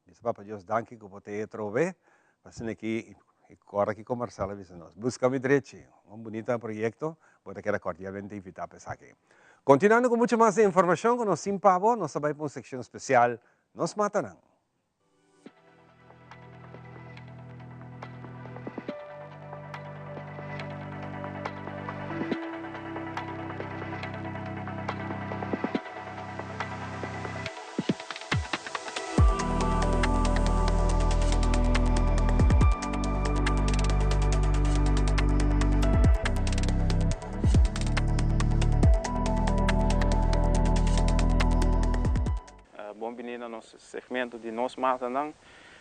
Bisa Papa Dios danki cu bo te trobe. Asina aki y ora ki con Marcel a bisa nos. Busca mi drechi. Un bunita proyecto. Bo ta keda cordialmente invita pa esaki. Continuando cu mucho mas den informacion cu nos tin pa bo, nos ta bay pa un seccion especial Nos Matanan. Bon bini na nos segmento di Nos Matanan.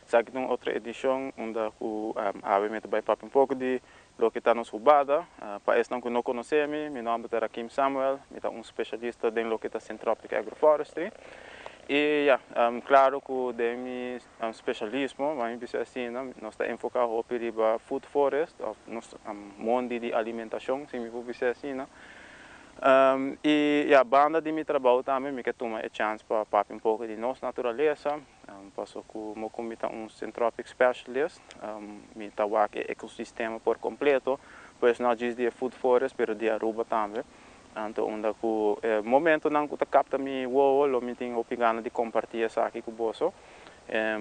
Esaki ta un otro edicion unda cu awe mi ta bay papia un poco di loke ta nos hubada. Pa esnan cu no conoce mi, mi nomber ta Rakim Samuel, mi ta un specialista den loke ta Syntropic Agroforestry. Y ya, claro cu den mi specialismo, mi bisa asina, nos ta enfoca hopi riba food forest of nos mondi di alimentacion, si mi por bisa asina. Y ya, banda di mi trabou tambe mi ke tuma e chance pa papia un poco di nos naturalesa. Paso ku mo ku mi ta un Syntropic Specialist, mi ta wak e ecosistema por completo, pues no djis di e food forest pero di Aruba tambe. Anto unda ku e momentonan ku ta capta mi wowo lo mi tin hopi gana di comparti esaki ku boso.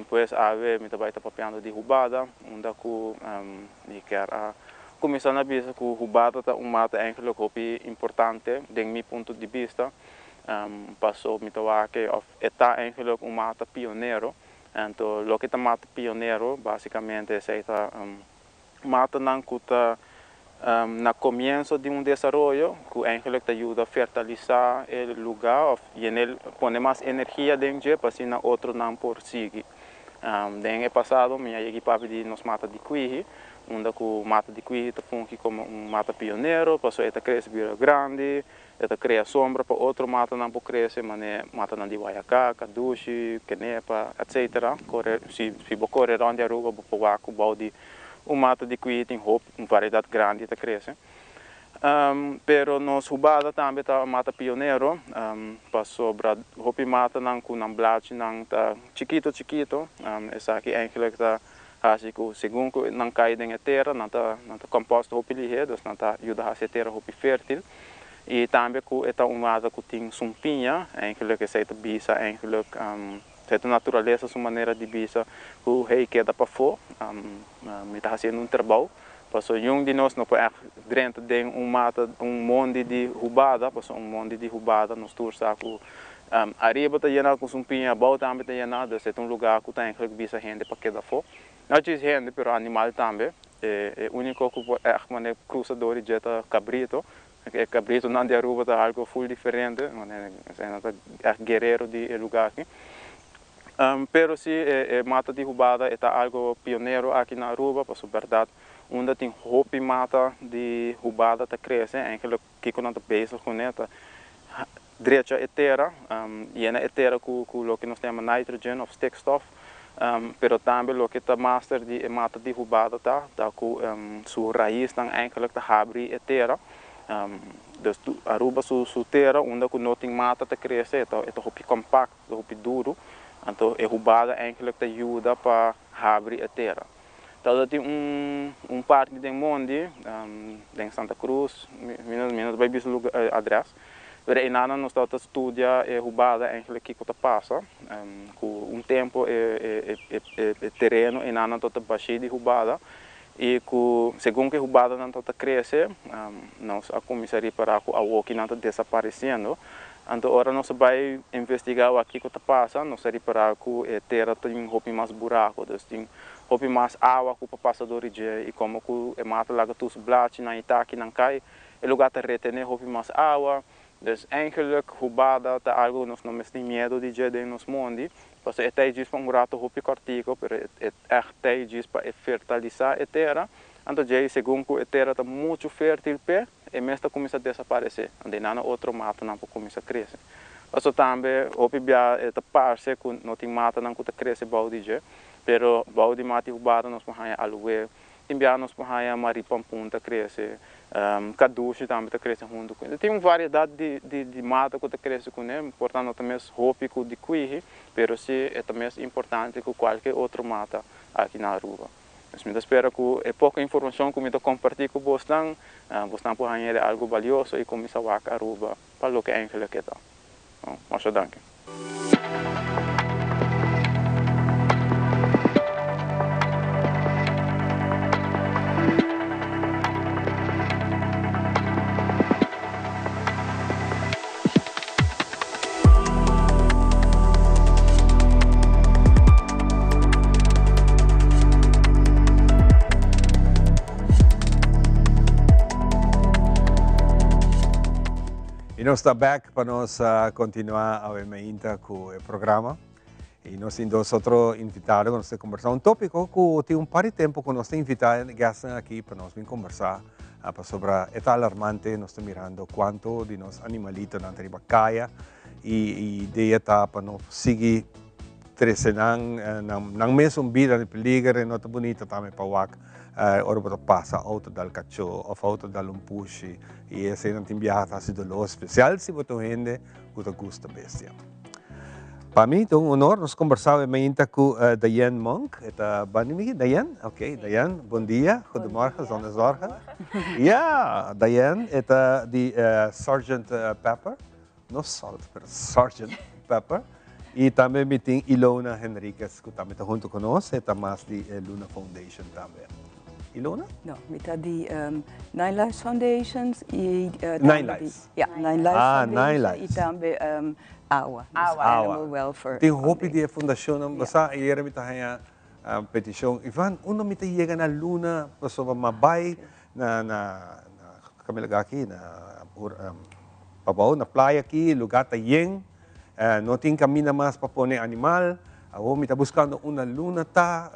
Pues awe mi ta bai ta papiando di hubada, unda ku mi kier a cuminsa na bisa ku hubada ta un mata eigenlijk hopi importante den mi punto di bista, paso mi ta wak of E ta eigenlijk un mata pionero. Anto loke ta mata pionero basicamente esey ta matanan cu ta na comienzo di un desaroyo cu eigenlijk ta yuda fertalisa e lugar of yenel pone mas energia den dje pa asina otronan por sigui. Den e pasado mi a yegi papia di nos mata di kwihi unda cu mata di kwihi ta fungi como un mata pionero pasobra e ta crece bira grandi. E ta krea sombra pa otro matanan por krese, manera matanan di guayaká, kadushi, kenepa, etsetera. Kore, si si bo kore rònt di Aruba bo por wak ku bou di un mata di kui tin hopi, un variedat grandi ta krese. Pero nos hubada tambe ta un mata pionero, pasobra hopi matanan ku nan blachinan ta chikito chikito, esaki eigenlijk ta hasi ku segun ku nan kai den e tera nan ta nan ta kompost hopi lihé, dus nan ta yuda hasi e tera hopi fértil. I tambe ku e ta un mata ku tin sumpiña, eigenlijk esei ta bisa eigenlijk esei ta naturalesa su manera di bisa ku hey keda pafó, mi ta hasiendo un trabou. Pasobra niun di nos no por ègt drenta den un mata, un mondi di hubada, pasobra un mondi di hubada nos tur sa ku ariba ta yená ku sumpiña, abou tambe ta yená, dus e ta un lugá ku ta eigenlijk bisa hende pa keda afó. No djis hende, pero animal tambe. E úniko ku por ègt manera krusa dor di dje ta kabrito. E kabritonan di Aruba ta algu ful diferente, manera esei ta ègt guerero di e lugá aki. Pero si e mata di hubada e ta algu pionero aki na Aruba, pasobra bèrdat unda tin hopi mata di hubada ta krese, eigenlijk kiko nan ta bezig kuné ta drecha e tera, yena e tera ku loke nos ta yama nitrogen òf stikstof, pero tambe loke ta master di e mata di hubada ta, ta ku su raisnan eigenlijk ta habri e tera. Dus Aruba su tera unda ku no tin mata ta krese e ta hopi kompakt, e ta hopi duru, anto e hubada eigenlijk ta yuda pa habri e tera. Tabata tin un un parti den mondi, den Santa Cruz, mi no mi no ta bai bisa luga adres, pero einanan nos tabata studia e hubada eigenlijk kiko ta pasa, ku un tempo e e e e tereno einanan tabata bashí di hubada. I ku segun ku e hubadanan tabata krese, nos a kuminsá ripará ku awoki nan ta desaparesiendo. Anto ora nos a bai investigá wak kiko ta pasa, nos a ripará ku e tera tin hopi mas buraku, dus tin hopi mas awa ku por pasa dor di dje i komo ku e mata laga tur su blachinan i takinan kai, e lugá ta retené hopi mas awa. Dus eigenlijk hubada ta algu ku nos no mester tin miedu di dje den nos mondi, pasobra e ta ei djis pa un ratu hopi kòrtiku, pero e ègt ta ei djis pa e fertalisá e tera. Anto djei segun ku e tera ta muchu fértil p'e, e mes ta kuminsá desaparesé, anto ei nan otro matanan por kuminsá krese. Pasobra tambe hopi bia e ta parse ku no tin matanan ku ta krese bou di dje, pero bou di mata i hubada nos por haña aloe, Tin bia nos por haña maripampun ta krese, kadushi tambe ta krese huntu ku e. Tin un variedat di mata ku ta krese kuné, por ta no ta mes hopi ku di kuihi, pero si e ta mes importante ku kualke otro mata aki na Aruba. Dus mi ta spera ku e poko informashon ku mi ta kompartí ku bosnan, bosnan por haña e algu balioso i kuminsá wak Aruba pa loke eigenlik e ta. Masha danki. Y nos ta back pa nos continua awe mainta cu e programa. Y nos tin dos otro invitado cu nos ta conversa un topico cu tin un par di tempo cu nos ta invita guestnan aki pa nos bin conversa pasobra e ta alarmante nos ta mirando cuanto di nos animalitonan ta riba caya y idea ta pa no sigui trece nan nan mesun bida na peliger y no ta bunita tambe pa wak ora bo ta pasa auto dal cacho of auto dal un pushi y eseinan tin biaha ta haci dolor especial si bo ta un hende cu ta gusta bestia. Pa mi ta un honor nos conversa awe mainta cu Diane Monk, e ta banda mi Diane? Ok Diane bon dia, goedemorgen, zonder zorgen. Ya, Diane e ta di Sergeant Pepper. No salt, pero Sergeant Pepper. Y tambe mi tin Ilona Henriquez cu tambe ta hunto cu nos. E ta mas di e Luna Foundation tambe. Ilona? No, mi ta di Nine Lives Foundation y Nine Lives? Ja, Nine Lives Ah, Foundation Nine Lives. y tambe AWA, dus Awa. Animal Welfare Tin hopi di e fundacionnan. Bo sa, ayera mi ta haña peticion, Ivan, unda mi ta yega na Luna pasobra mi a bay Na na kami lugar aki na pabou na playa aki lugar ta yen no tin kaminda mas pa pone animal awor mi ta buskando unda luna ta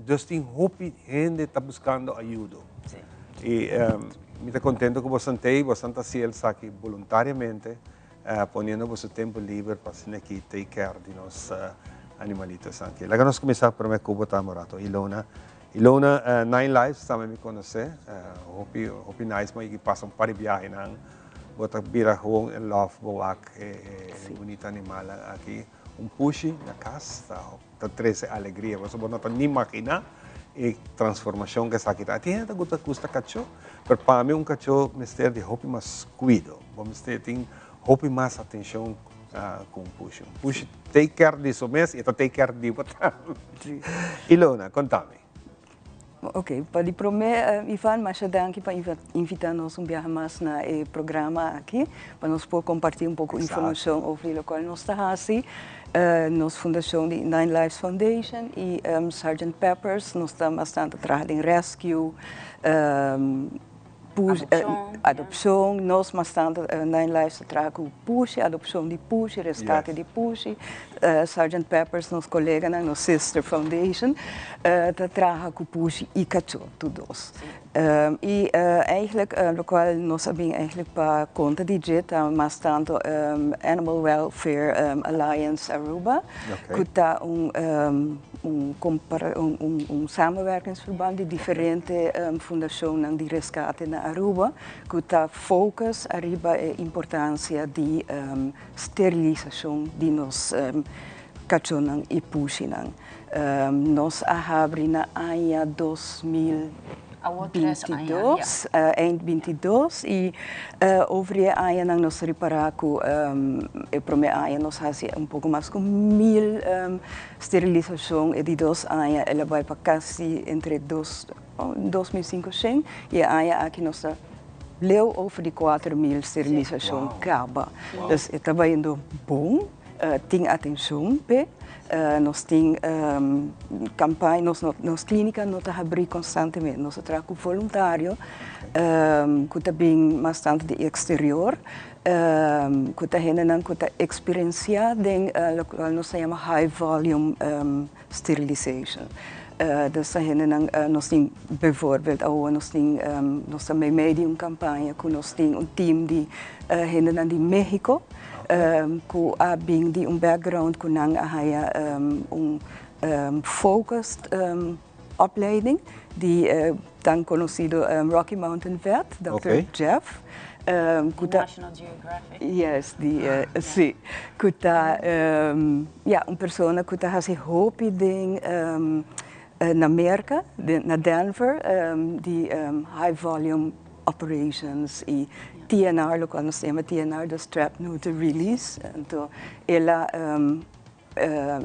dus tin hopi hende ta buskando ayudo y mi ta kontento ku boso ta ei boso ta hasi esaki boluntariamente poniendo boso tempo liber pa asina aki take care di nos animalitos aki laga nos kuminsá prome ku bo ta un rato Ilona. Ilona, Nine Lives tambe mi conoce, hopi hopi nice mo y pasa un par di biahenan, bo ta bira gewoon in love bo wak e bunita animalnan aki, un pushi na cas ta trece alegria, pasobra bo no ta ni magina e transformacion cu esaki ta. Tin hende ta gusta cacho, pero pa mi un cacho mester di hopi mas cuido, bo mester tin hopi mas atencion cu un pushi. Un pushi take care di su mes y e ta take care di bo tambe. Ilona, conta mi. Ok, pa di prome Ivan, masha danki pa invita nos un biaha mas na e programa aki, pa nos por comparti un poco informacion over di locual nos ta haci. Nos fundacion di Nine Lives Foundation y Sergeant Peppers, nos ta bastante traha den rescue, Adopcion, nos mas tanto Nine Lives ta traha cu pushi, adopcion di pushi, rescate di pushi. Sergeant Peppers, nos coleganan, nos sister foundation, ta traha cu pushi y cacho, tur dos. Y eigenlijk locual nos a bin eigenlijk pa conta di dje ta mas tanto Animal Welfare Alliance Aruba, cu ta un Un un samenwerkingsverband di diferente fundacionnan di rescate na Aruba cu ta focus ariba e importancia di sterilisacion di nos cachonan y pushinan. Nos a habri na aña 2022, eind 22 y over e añanan nos a ripara cu e prome aña nos haci un poco mas cu mil Sterilisacion e di dos aña el a bai pa casi entre dos 2500 y e aña aki nos ta leu over di 4000 sterilisacion caba. Dus e ta bayendo bon, tin atencion p'e. Nos tin campaña, nos nos clinica no ta habri constantemente, nos ta traha cu voluntario cu ta bin mas tanto di exterior, cu ta hendenan cu ta experiencia den locual nos ta yama high volume sterilization. Dus ta hendenan, nos tin bijvoorbeeld awor nos tin, nos ta meimei di un campaña cu nos tin un team di hendenan di Mexico cu a bin di un background cu nan a haya un focused opleiding di e tan conocido Rocky Mountain Vet, Dòkter Jeff. Cu ta National Geographic. Yes, di si. Cu ta ya un persona cu ta haci hopi den na Merca, na Denver, di high volume operations y TNR, locual nos ta yama TNR, dus Trap Neuter Release. Anto el a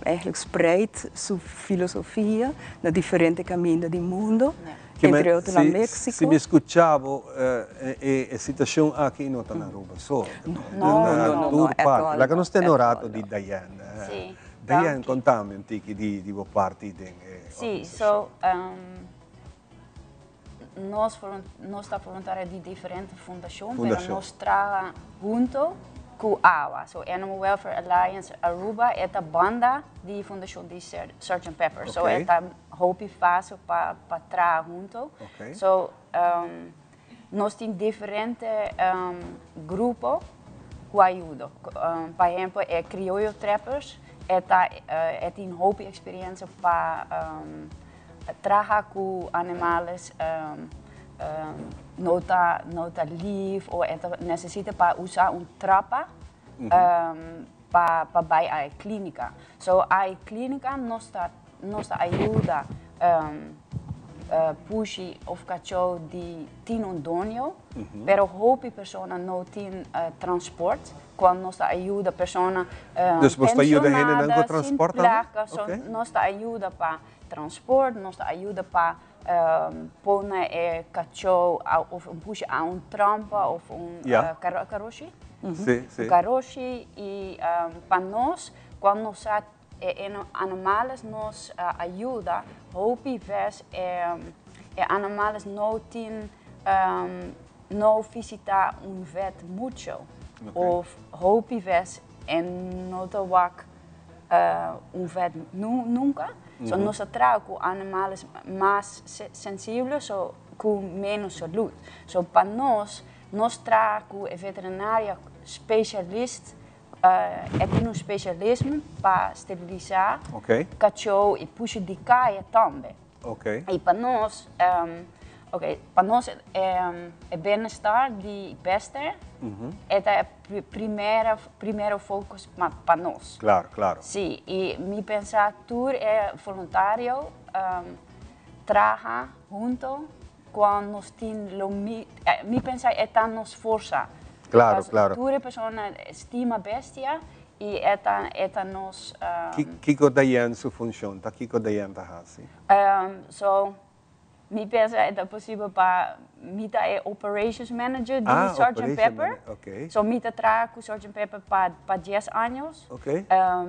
eigenlijk spreid su filosofia na diferente caminda di mundo, entre otro na Mexico. Si mi scucha bo, e situacion aki no ta na Aruba so. No, no, no, no, Tur parti. Laga nos tene un rato di Diane. Si. Diane, contami un tiki di bo parti den e organisacion. Si, so, nos nos ta voluntario di diferente fundacion, pero nos traha hunto cu awa. So Animal Welfare Alliance Aruba e ta banda di fundacion di Sgt. Pepper. So e ta hopi facil pa pa traha hunto. So nos tin diferente grupo cu a yuda. Pa ehempel e Criollo Trappers e ta e tin hopi experiencia pa Traha ku animales no ta no ta lief o e ta nesesita pa usa un trapa pa pa bai a e klinika. So a e klinika nos ta nos ta ayuda pushi of kachó di tin un doño, pero hopi persona no tin transport kual nos ta ayuda persona Dus bos ta yuda hendenan ku pensionada sin transport tambe? plaka. So nos ta ayuda pa Transport, nos ta ayuda pa pone e kachó of un pushi a un trampa of un karoshi. Un karoshi i pa nos kuando nos sa e animales nos ayuda hopi ves e animales no tin no visita un vet mucho of hopi ves e no ta wak un vet nunca. So nos ta traha cu animales mas sensible, so cu menos salud. So pa nos, nos traha cu e veterinaria specialist, e tin un specialismo pa sterilisa cacho y pusha di caya tambe. Y pa nos, ok, pa nos e bienestar di bester e ta e primero focus pa nos. Claro, claro. Si, y mi pensa tur e voluntario traha hunto cuando nos tin lo mi, mi pensa e ta nos forsa. Claro, claro. Tur e persona stima bestia y e ta e ta nos. Kico Diane su funcion ta? Kico Diane ta haci? So, mi pensa e ta posibel pa mi ta e operations manager di Sgt. Pepper. So mi ta traha cu Sgt. Pepper pa pa dies años.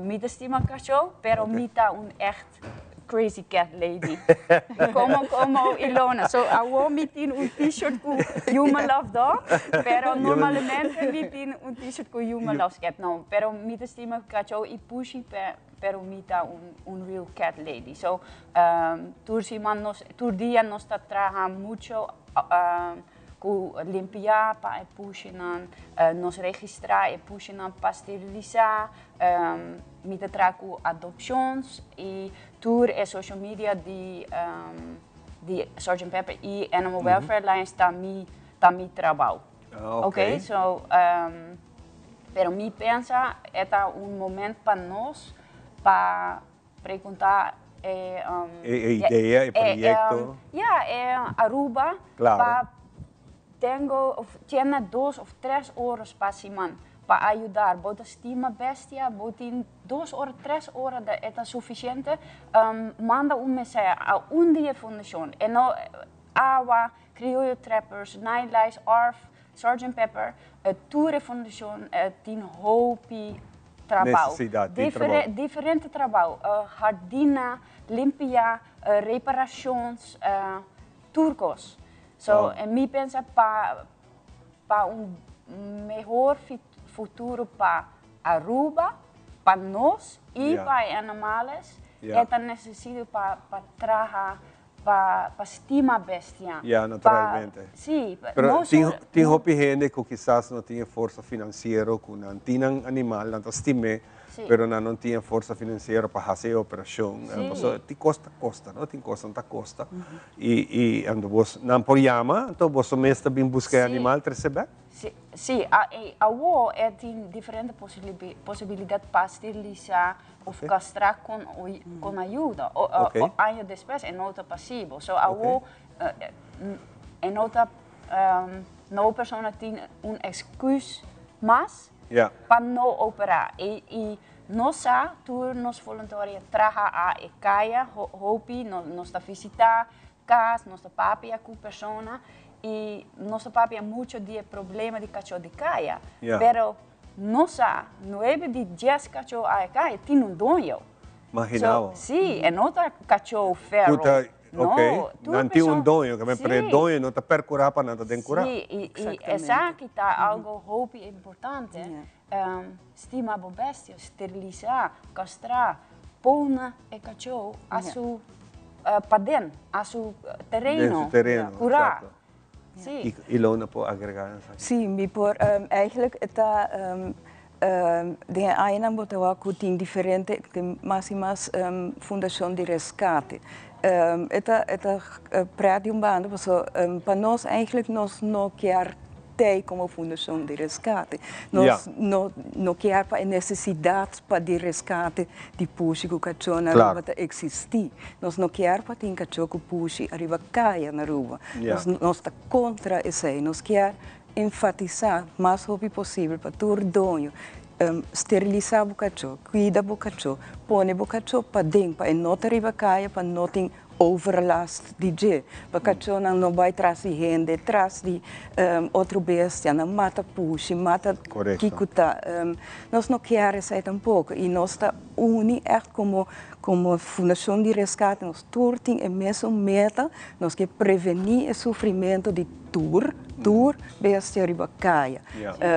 Mi ta stima cacho, pero mi ta un echt crazy cat lady. Como como Ilona. So awor mi tin un t-shirt cu Human Love Dog, pero normalmente mi tin un t-shirt cu Human Loves Cat. No, pero mi ta stima cacho y pushi pero mi ta un un real cat lady. So tur siman nos tur dia nos ta traha mucho Ku limpia pa e pushinan, nos registrá e pushinan pa sterilisá, mi ta traha ku adopshons i tur e social media di di Sgt. Pepper i Animal Welfare Alliance ta mi ta mi trabou. Oké, so pero mi pensa e ta un moment pa nos pa Pregunta e. E idea, e proyecto. Ja, e Aruba. Claro. Pa tengo of tiene dos of tres oras pa siman. Pa ayudar, bo ta stima bestia, bo tin dos ora, tres ora, e ta suficiente, manda un mensahe a un di e fundacion. E no AWA, Crioyo Trappers, Nine Lives, ARF, Sgt. Pepper, tur e fundacion tin hopi trabao. Necesidad di trabao. Diferente trabao, hardina, limpia, reparacions, tur cos. So, mi pensa pa un mehor futuro pa Aruba, pa nos y pa e animales, e ta necesito pa traha, pa stima bestia. Ja, naturalmente. Si. Pero tin hopi hende cu kisas no tin e forsa financiero cu nan tin nan animal, nan ta stim'e, pero nan no tin e forsa financiero pa haci e operacion. Pasobra tin cos ta costa, no? Tin cosnan ta costa. Y anto bos, nan por yama, anto boso mes ta bin busca e animal trece bek? Si, si. Awo e tin diferente posibilidad pa steriliza of castra con ayuda. Año despues e no ta pasibo. So awo e no ta, no persona tin un excuus mas pa no opera. Y nos sa, tur nos voluntario traha a e caya hopi, nos ta visita cas, nos ta papia cu persona y nos ta papia mucho di e problema di cacho di caya. Pero nos sa, nuebe di dies cacho a e caya tin un doño. Imagina. So, si, e no ta cacho feral. No, ok, nan tin un doño, ke men pero e doño no ta percura pa nan ta den cura. Si, y esaki ta algo hopi importante. Stima bo bestia, steriliza, castra, pone e cacho a su paden, a su tereno, cura. Si. Ilona por agrega esaki? Si, mi por, eigenlijk e ta den e añanan bo ta wak ku tin diferente, tin mas i mas fundashon di reskate. E ta e ta pret di un banda pasobra pa nos eigenlijk nos no kier tei komo fundashon di reskate. Nos no no kier pa e nesesidat pa di reskate di pushi ku kachó na Aruba ta eksistí. Nos no kier pa tin kachó ku pushi ariba kaya na Aruba. Nos nos ta kontra esei. Nos kier enfatisá mas hopi posibel pa tur doño sterilisá bo kachó, kuida bo kachó, pone bo kachó paden pa e no ta riba kaya pa no tin overlast di dje, pa kachónan no bai tras di hende, tras di otro bestianan, mata pushi, mata kiko ta. Nos no kier esei tampoko i nos ta uni ègt komo komo Fundashon di Reskate, nos tur tin e mesun meta, nos ke prevení e sufrimentu di tur, tur bestia riba kaya.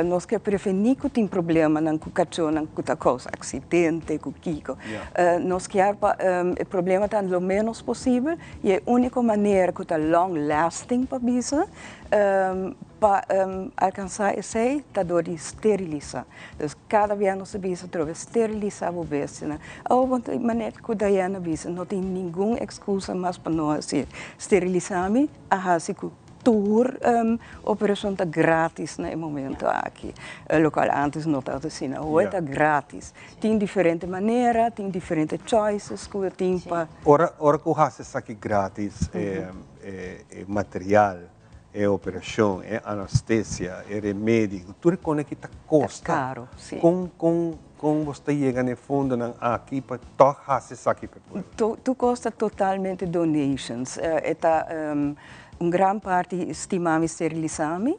Nos ke prevení ku tin problemanan ku kachónan ku ta kousa aksidente, ku kiko. Nos kier pa e problema ta lo ménos posibel i e úniko manera ku ta long lasting pa bisa pa alkansá esei ta dor di sterilisá. Dus kada bia nos ta bisa atrobe sterilisá bo bestianan. Awor bo ta manera ku Diana bisa no tin ningun ekskusa mas pa no hasié. Sterilisá mi a hasi ku tur operashon ta gratis na e momento aki, lokual antes no tabata asina. Awor ta gratis. Tin diferente manera, tin diferente choices ku tin pa. Ora ora ku hasi esaki gratis, e material, e operashon, e anastesia, e remedi, tur e kos aki ta kosta. Ta karo, si. Kon kon kon bo ta yega na e fondonan aki pa tòg hasi esaki pa e pueblo? Tur kos ta totalmente donations. E ta un gran parti Stimami Sterilisami.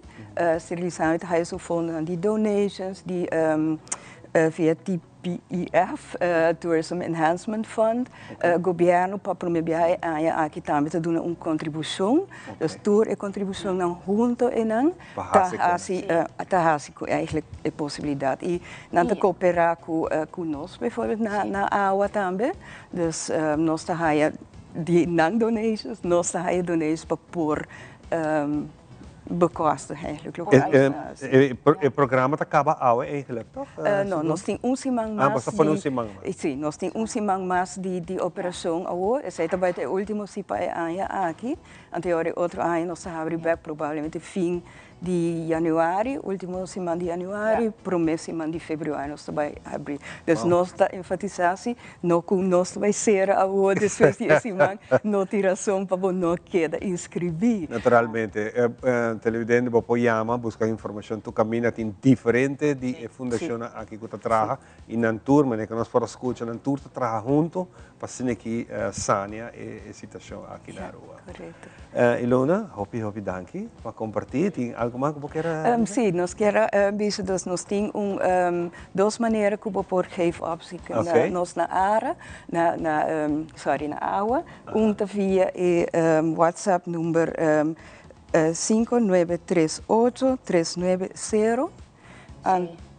Sterilisami ta haya su fondonan di donations, di via TPEF, Tourism Enhancement Fund. Gobierno pa prome biaha e aña aki tambe ta duna un contribucion. Dus tur e contribucionnan hunto einan ta haci ta haci cu eigenlijk e posibilidad. Y nan ta coopera cu cu nos bijvoorbeeld na na awa tambe. Dus nos ta haya di nan donations, nos ta haya donations pa por bekostig eigenlijk loke nos ta hasi. E programa ta kaba awe eigenlijk toch? No, nos tin un siman mas. Ah, boso ta pone un siman mas. Si, nos tin un siman mas di operashon awor. Esei ta bai ta e ultimo si pa e aña aki. Anto e ora e otro aña nos ta habri bek probablemente fin. di januari, ultimo siman di januari, prome siman di februari nos ta bai habri. Dus nos ta enfatisa si no cu nos ta bai cera awor despues di e siman, no tin rason pa bo no keda inscribi. Naturalmente, televidente bo por yama busca informacion tur caminda tin diferente di e fundacionnan aki cu ta traha Y nan tur, manera cu nos por a scucha, nan tur ta traha hunto pa asina aki sania e situacion aki na Aruba. Correcto. Ilona, hopi hopi danki pa comparti. Tin algo mas cu bo kier a bisa? Si, nos kier a bisa dus nos tin un dos manera cu bo por geef op si nos na ara, na na sorry na awa. Un ta via e WhatsApp number 593 8390.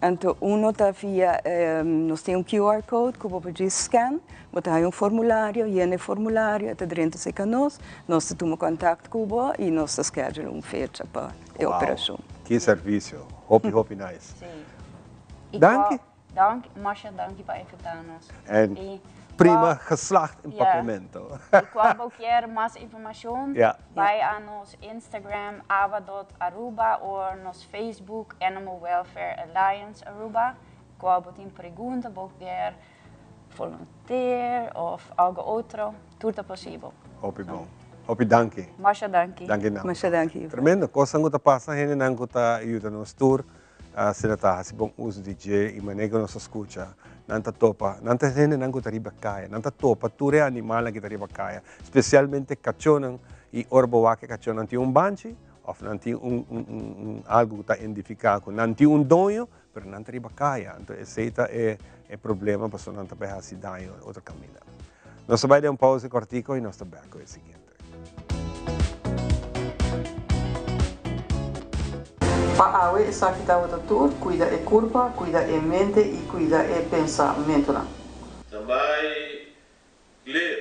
Anto uno ta via, nos tin un QR code ku bo por djis scan, bo ta haña un formulario, yena e formulario, e ta drenta serka nos, nos ta tuma kontakt ku bo i nos ta schedule un fecha pa e operashon. Wow, ki servisio, hopi hopi nice. Si. Danki. Danki, masha danki pa invita nos. En prima geslaagd in Papiamento. Y cual bo kier mas informacion, bay a nos Instagram awa.aruba or nos Facebook Animal Welfare Alliance Aruba. Cual bo tin pregunta, bo kier volunteer of algo otro, tur ta posibel. Hopi bon. Hopi danki. Masha danki. Danki nan. Masha danki. Tremendo cosnan cu ta pasa, hendenan cu ta yuda nos tur. Asina ta hasi bon uso di dje i manera ku nos ta skucha, nan ta topa, nan ta hendenan ku ta riba kaya, nan ta topa tur e animalnan ku ta riba kaya, spesialmente kachónan, i ora bo wak e kachónan tin un banchi òf nan tin un un algu ku ta identifiká ku nan tin un doño, pero nan ta riba kaya, anto esei ta e e problema pasobra nan ta bai hasi daño otro kaminda. Nos ta bai den un pausa kòrtiku i nos ta bèk ku e siguiente. Pa awe esaki tabata tur, cuida e curpa, cuida e mente y cuida e pensamentonan. Standby, clear.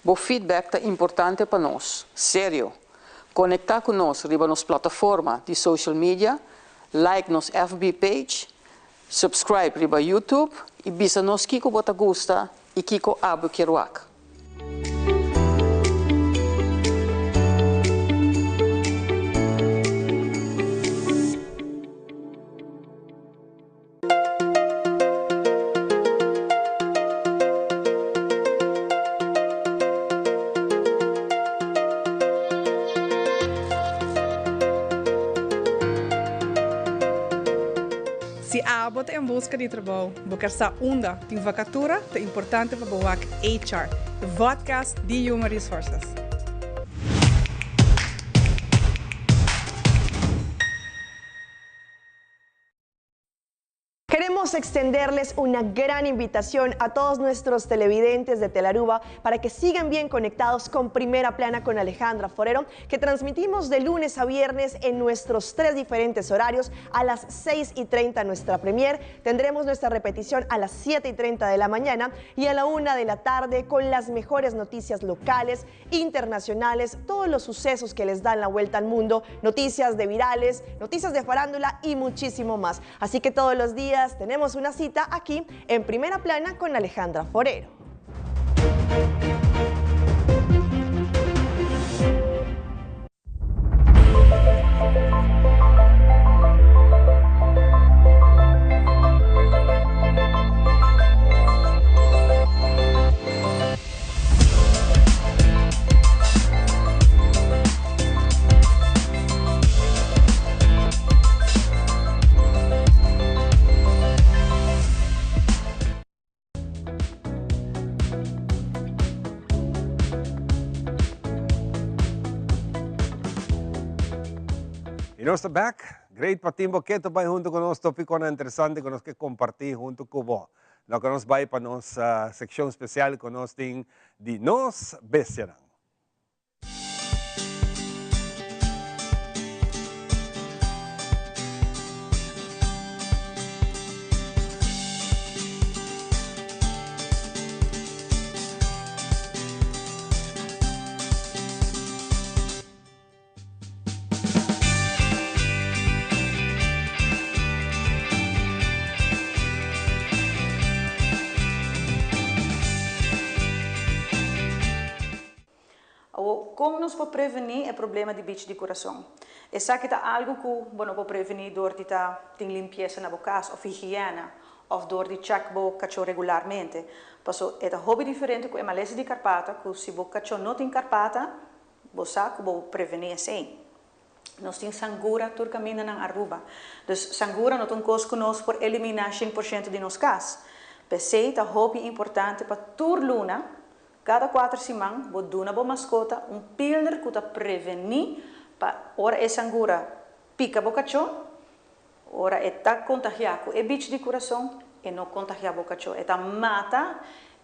Bo feedback ta importante pa nos. Serio! Conecta cu nos riba nos plataforma di social media, like nos FB page, subscribe riba YouTube y bisa nos kico bo ta gusta y kico abo kier wak. Si abo ta en buska di trabou, bo ker sa unda tin vakatura, ta importante pa bo wak HR, e vodcast di Human Resources. Queremos extenderles una gran invitación a todos nuestros televidentes de Telaruba para que sigan bien conectados con Primera Plana con Alejandra Forero, que transmitimos de lunes a viernes en nuestros tres diferentes horarios a las 6 y 30 nuestra premier. Tendremos nuestra repetición a las 7 y 30 de la mañana y a la 1 de la tarde con las mejores noticias locales, internacionales, todos los sucesos que les dan la vuelta al mundo, noticias de virales, noticias de farándula y muchísimo más. Así que todos los días tenemos una cita aquí en Primera Plana con Alejandra Forero. Y nos ta back. Great pa tin bo keto bai hunto cu nos topiconan interesante cu nos ke comparti hunto cu bo. Loke nos bai pa nos seccion special cu nos tin di nos bestianan. Kon nos por prevení e problema di bichi di kurason? Esaki ta algu ku bo no por prevení dor di ta tin limpiesa na bo kas òf higiena òf dor di chèk bo kachó regularmente. Paso e ta hopi diferente ku e malesa di karpata ku si bo kachó no tin karpata bo sa ku bo prevení esei. Nos tin sangura tur kaminda nan Aruba. Dus sangura no ta un kos ku nos por eliminá 100% di nos kas. P'esei ta hopi importante pa tur luna, kada kuater siman, bo duna bo maskota un pilder ku ta prevení pa ora e sangura pika bo kachó, Ora e ta kontagiá ku e bich di kurason, e no kontagiá bo kachó. E ta mata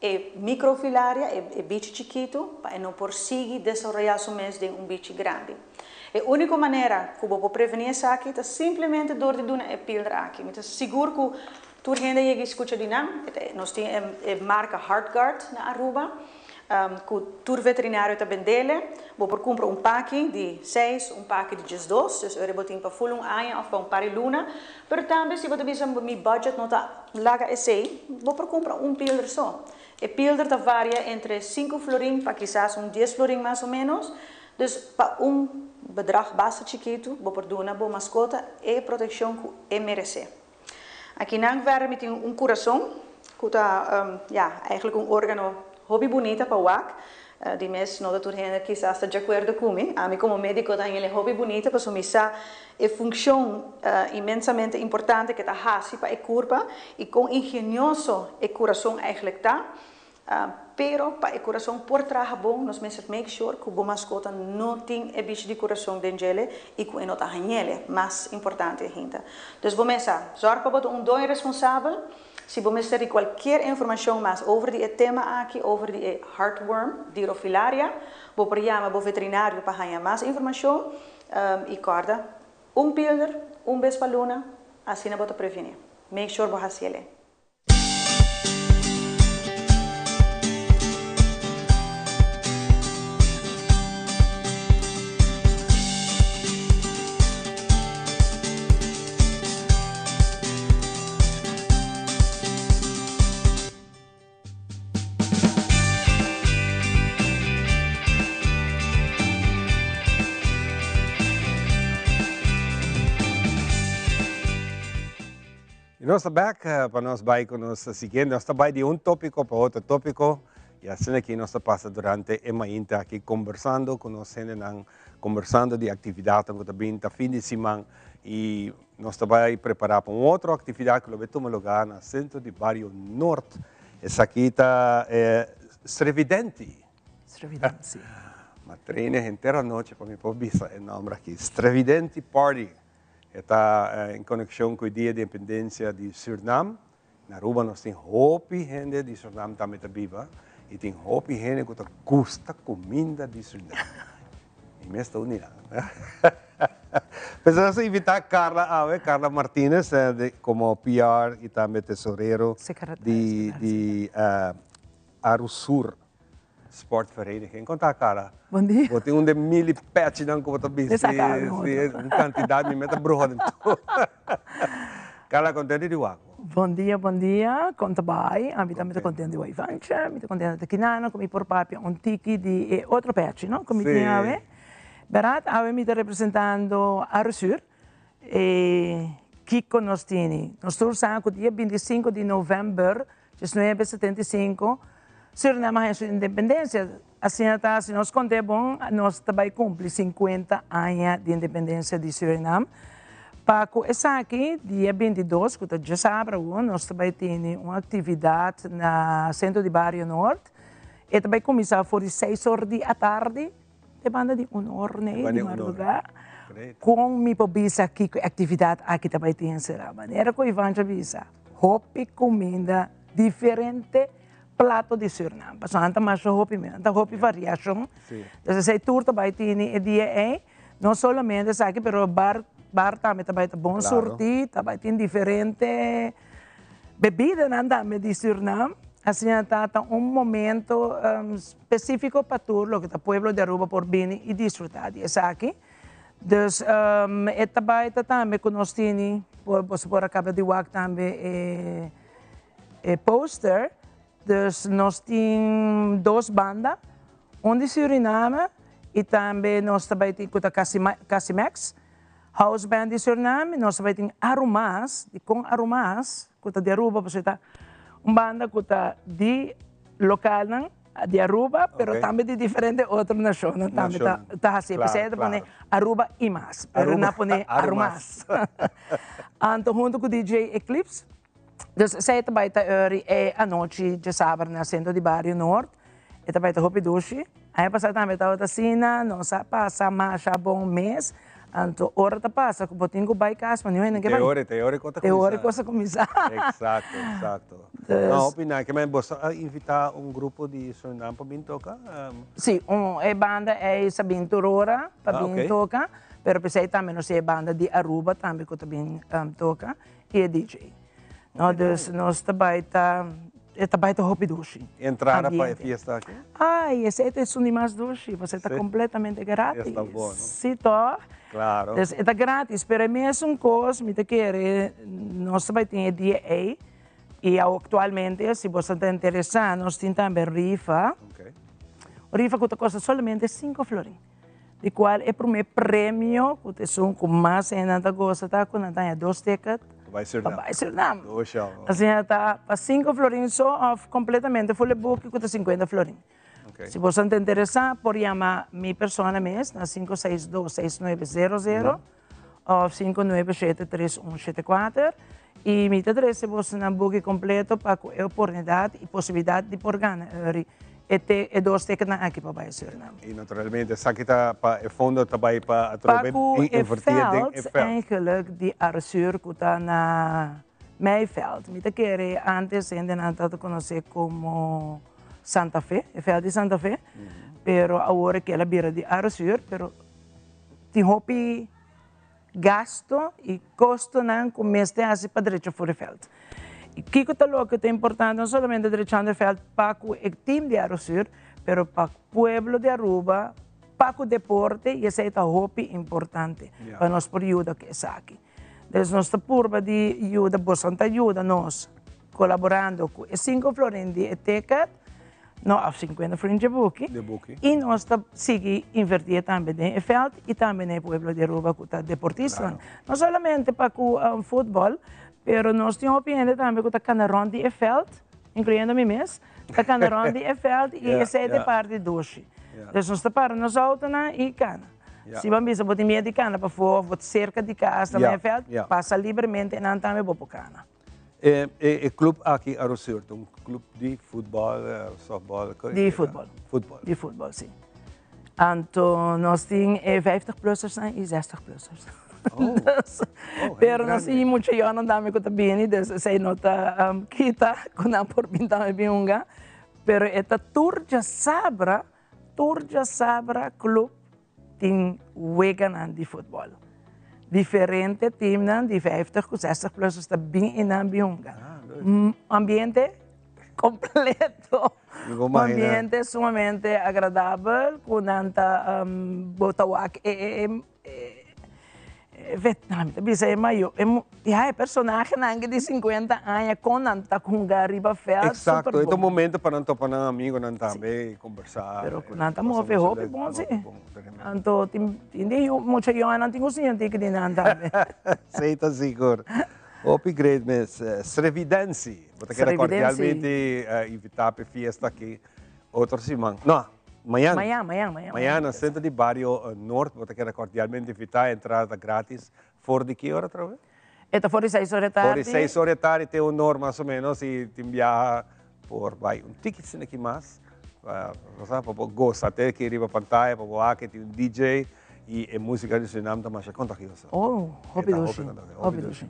e mikrofilaria, e bichi chikitu, pa e no por sigui desaroyá su mes den un bichi grandi. E úniko manera ku bo por prevení esaki ta simplemente dor di duna e pilder aki. Mi ta sigur ku tur hende a yega i skucha di nan. Nos tin e marka Heartgard na Aruba. Ku tur veterinario ta bendele. Bo por kumpra un paki di seis, un paki di 12, dus ora bo tin pa ful un aña òf pa un par di luna. Pero tambe si bo ta bisa mi budget no ta laga esei, bo por kumpra un pilder so. E pilder ta varia entre sinku florin pa kisas un dies florin mas o ménos. Dus pa un bedrag basta chikitu bo por duna bo maskota e protekshon ku e meresé. Akinan verder mi tin un kurason ku ta ya eigenlijk un organo hopi bunita pa wak. Di mes no ta tur hende kisas ta djakuerdo ku mi. Ami komo mediko ta haña el hopi bunita pasobra mi sa e funkshon inmensamente importante ke ta hasi pa e kurpa i kon ingenioso e kurason eigenlijk ta. Pero pa e kurason por traha bon nos mester make sure ku bo maskota no tin e bichi di kurason den djele i ku e no ta hañele, mas importante ainda. Dus bo mester zòrg pa bo ta un doño responsabel. Si bo mester di kualkier informashon mas over di e tema aki, over di e heartworm, Dirofilaria, bo por yama bo veterinario pa haña mas informashon i kòrda, un pilder, un bes pa luna, asina bo ta prevení. Make sure bo hasiele. Y nos ta bek pa nos bay cu nos siguiente. Nos ta bay di un topico pa otro topico. Y asina aki nos ta pasa durante e mainta aki conversando cu nos hendenan, conversando di actividadnan cu ta bin ta fin di siman. Y nos ta bay prepara pa un otro actividad cu lo bay tuma lugar na Centro di Bario Noord. Esaki ta e Srevidenti. Srevidenti. Ma traine henter anochi pa mi por bisa e nomber aki. Srevidenti Party. E ta en konekshon ku e Dia di Independensia di Sürnam. Na Aruba nos tin hopi hende di Sürnam tambe ta biba i tin hopi hende ku ta gusta kuminda di Sürnam. Mi mes ta un di nan. Pues nos a invitá Carla awe, Carla Martinez, komo PR i tambe tesorero di di Arusur. Sportvereniging. Kon ta Carla? Bon dia. Bo tin un den mili pechinan ku bo ta bisti. Esaki algu otro. Si, un kantidat mi mester bruha den tur. Carla, kontento di wak bo? Bon dia, bon dia. Kon ta bai? Ami tambe ta kontento di wak Ivancha. Mi ta kontento ta kinana ku mi por papia un tiki di e otro pechi, no, ku mi tin awe. Bèrdat, awe mi ta representando Arusur. E kiko nos tini? Nos tur sa ku dia 25 di novèmber 1975, Suriname a haña su independensia. Asina ta, si nos kont'é bon, nos ta bai kumpli 50 aña di independensia di Suriname. Pa ku esaki, dia 22, ku ta djasabra awor, nos ta bai tene un aktividat na Sentro di Bario Noord. E ta bai kuminsá for di seis or di atardi te banda di un or nei di mardugá. Kon mi por bisa kiko e aktividat aki ta bai tin será? Manera ku Ivancho a bisa. Hopi kuminda diferente plato di Surnam. Pasobra nan ta masha hopi mes, nan ta hopi variashon. Entonces esei tur ta bai tini e dia ei. No solamente esaki pero bar bar tambe ta bai ta bon surti, ta bai tin diferente bebidanan tambe di Surnam. Asina ta ta un momento spesifiko pa tur loke ta pueblo di Aruba por bini i disfruta di esaki. Dus e ta bai ta tambe ku nos tini, por boso por a kaba di wak tambe e e poster. Dus nos tin dos banda, un di Suriname Y tambe nos ta bay tin cu ta Casimex House Band di Suriname. Nos ta bay tin Arumas, di con Arumas cu ta di Aruba pasobra ta un banda cu ta di localnan di Aruba pero tambe di diferente otro nacionnan tambe ta haci. P'esey ta pone Aruba y mas, pero nan a pone Arumas. Anto hunto cu DJ Eclipse. Dus esei ta bai ta ori e anochi djasabra na Centro di Bario Noord. E ta bai ta hopi dushi. Aña pasá tambe tabata asina, nos a pasa masha bon mes. Anto ora ta pasa ku bo tin ku bai kas, ma niun hende ke bai. Te ora, te ora e kos ta kuminsá. Te ora e kos ta kuminsá. Eksakto, eksakto. Dus. No, hopi nice. Ke men boso a invitá un grupo di Surinam pa bin toka? Sí, un e banda ei sa bin tur ora pa bin toka, pero p'esei tambe nos tin e banda di Aruba tambe ku ta bin toka. I e DJ. No, dus nos ta bai ta, e ta bai ta hopi dushi. Entrada pa e fiesta aki? Ai, esei ta esun di mas dushi, pasobra e ta completamente gratis. Esta bon, no? Si toch? Claro. Dus e ta gratis, pero e mesun cos mi ta kere nos ta bai tin e dia ei, i actualmente si boso ta interesa nos tin tambe rifa. Rifa cu ta costa solamente cinco florin. Di cual e prome premio cu ta esun cu mas hendenan ta goza ta cu nan ta haña dos ticket pa bai Surinam. Asina ta pa cinco florin so of completamente full e buki cu ta cincuenta florin. Si boso ta interesa por yama mi persona mes na cinco seis dos seis nuebe zero zero of cinco nuebe shete tres un shete cuater y mi ta trece boso nan buki completo pa cu e oportunidad y posibilidad di por gana eri e te e dos ticketnan aki pa bay Suriname. Y naturalmente esaki ta pa e fondo ta bay pa atrobe Pa cu e inverti den e veld veld. eigenlijk di Arusur cu ta na Meiveld. Mi ta kere antes hendenan ta conoce como Santa Fe, e veld di Santa Fe, pero awor e a bira di Arusur, pero Tin hopi gasto y costonan cu mester haci pa drecha for e veld. Y kico ta loke ta importante no solamente drechando e veld pa cu e team di Arusur, pero pa pueblo di Aruba, pa cu deporte y esey ta hopi importante pa nos por yuda cu esaki. Dus nos ta purba di yuda, boso ta yuda nos colaborando cu e cinco florin di e ticket, no of cincuenta florin dje buki, y nos ta sigui inverti tambe den e veld y tambe den e pueblo di Aruba cu ta deportistanan. No solamente pa cu futbol, pero nos tin hopi hende tambe cu ta cana rond di e veld, incluyendo mi mes, ta cana rond di e veld y esey ta e parti dushi. Dus nos ta para nos autonan y cana. Si bo a bisa bo tin miedu di cana pafó of bo ta cerca di cas na Meijeveld, pasa libremente nan tambe bo por cana. E e club aki Arosur ta un club di futbol, softball? Di futbol. Futbol. Di futbol, si. Anto nos tin e vijftig plussers y zestig plussers. Oh. Dus, pero nos tin mucha yonan tambe cu ta bini, dus esey no ta kita cu nan por bin tambe bin hunga. Pero e ta tur djasabra. Tur djasabra club tin weganan di futbol. Diferente teamnan di 50 cu 60 plus ta bin y nan bin hunga. Ambiente completo. Un ambiente sumamente agradabel cu nan ta bo ta wak e Mi ta bisa e mayor, ya e personahenan di 50 aña kon nan ta hunga riba veld. Exacto, e ta un momento pa nan topa nan amigonan tambe y combersa. Pero nan ta move hopi bon si. Anto tin di mucha yonan tin ku siña tiki di nan tambe. Si ta sigur. Hopi great mes. Srevidensi, bo ta keda cordialmente invita pa e fiesta aki otro siman. No. Mañan. Mañan, mañan, mañan. Mañan na Centro di Bario Noord bo ta keda cordialmente invita, entrada ta gratis. For di ki ora atrobe? E ta for di seis ora e tardi. For di seis ora e tardi te un or mas o menos y tin biaha por bay un tiki asina aki mas pa bo pa bo goza te aki riba pantaya pa bo wak tin un DJ y e musica di Surinam ta masha contagioso. Oh, hopi dushi, hopi dushi.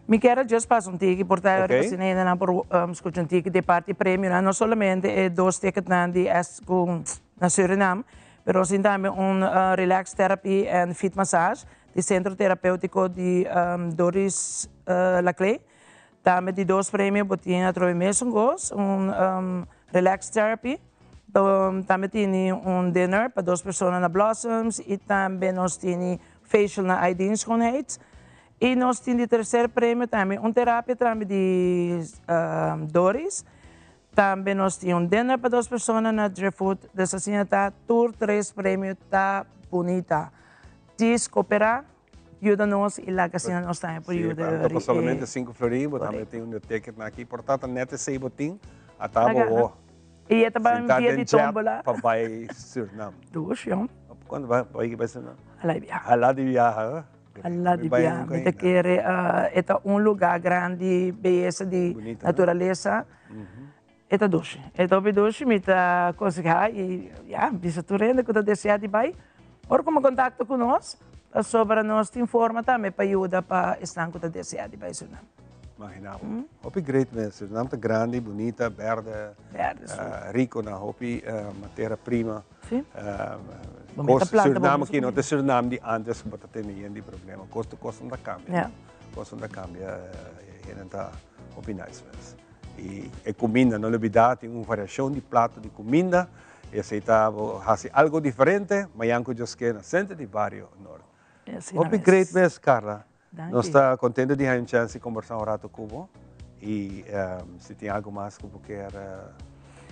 Mi kier a just pasa un tiki por ta Okay. asina hendenan por scucha un tiki di parti premionan, no solamente e dos ticketnan di S cu na Surinam, pero nos tin tambe un relax therapy and feet massage di Centro Terapeutico di Doris Laclay. Tambe di dos premio bo tin atrobe mesun cos, un relax therapy. Tambe tini un dinner pa dos persona na Blossoms y tambe nos tini facial na Aideen Schoonheid. Y nos tin di tercer premio tambe un terapia tambe di Doris. Tambe nos tin un dinner pa dos persona na Driftwood. Dus asina ta, tur tres premio ta bunita. Djis cooperá, yuda nos y laga asina nos tambe por yuda. Sí, pa solamente cinco florin, bo tambe tin un ticket na aki. Por ta net esey bo tin, ata bo bo. Y e ta bai via di tombola. Pa bai Surinam. Dushi, hom. Cuando bai bai Surinam? Hala di biaha. Hala di biaha. Hala di biaha. Mi ta kere e ta un lugar grandi, beyesa di naturalesa. E ta dushi. E ta hopi dushi. Mi ta conseha y ya, bisa tur hende cu ta desea di bai, ora como contacto cu nos, pasobra nos tin forma tambe pa yuda pa esnan cu ta desea di bai Surinam. Imagina bo. Hopi great mes. Surinam ta grandi, bunita, berde, rico na hopi matera prima. Sí. Cos Surinam aki no ta Surinam di antes cu bo ta tene yen di problema. Cos ta cosnan ta cambia. Cosnan ta cambia. Hende ta hopi nice mes. Y e cuminda, no lubida, tin un variacion di plato di cuminda. Esey ta bo haci algo diferente mañan cu Dios ke na Centro di Bario Noord. Hopi great mes, Carla. Nos ta contento di haña un chance di combersa un rato cu bo. Y si tin algo mas cu bo kier,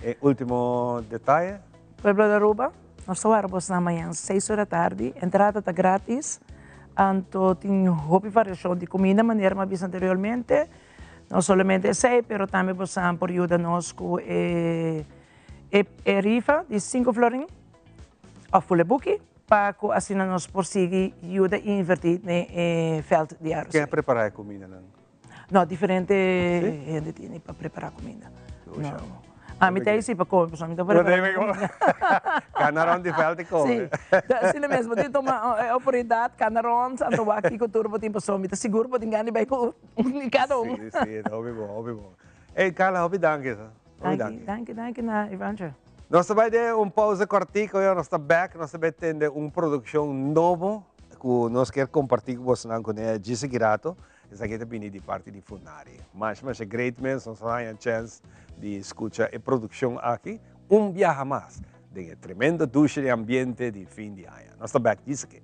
e ultimo detaye. Pueblo di Aruba, nos ta wara bosnan mañan seis ora tardi. Entrada ta gratis. Anto tin hopi variacion di cuminda manera mi a bisa anteriormente. No solamente esey, pero tambe bosan por yuda nos cu e e rifa di cinco florin of cu buki pa cu asina nos por sigui yuda y inverti den e veld di Aruba. Ken a prepara e cumindanan? No, diferente hende tini pa prepara cuminda. No. Ami ta ey si pa come, pasobra mi ta prepara cuminda. Cana rond di veld y come. Si, asina mes, bo tin tuma e oportunidad, cana rond, anto wak kico tur bo tin pasobra mi ta sigur bo tin gana di bay cu Cada un. Sí, sí, hopi bon, hopi bon. Hey, Carla, hopi danki. Hopi danki. Danki, danki na Ivancho. Nos ta bai den un pausa cortico, ya nos ta back, nos ta bai tende un produccion nobo cu nos kier comparti cu bosonan cu ne djis aki rato. Esaki ta bini di parti di Funari. Masha, masha great mes, nos a haña chance di scucha e produccion aki un biaha mas den e tremendo douche di ambiente di fin di aña. Nos ta back djis aki.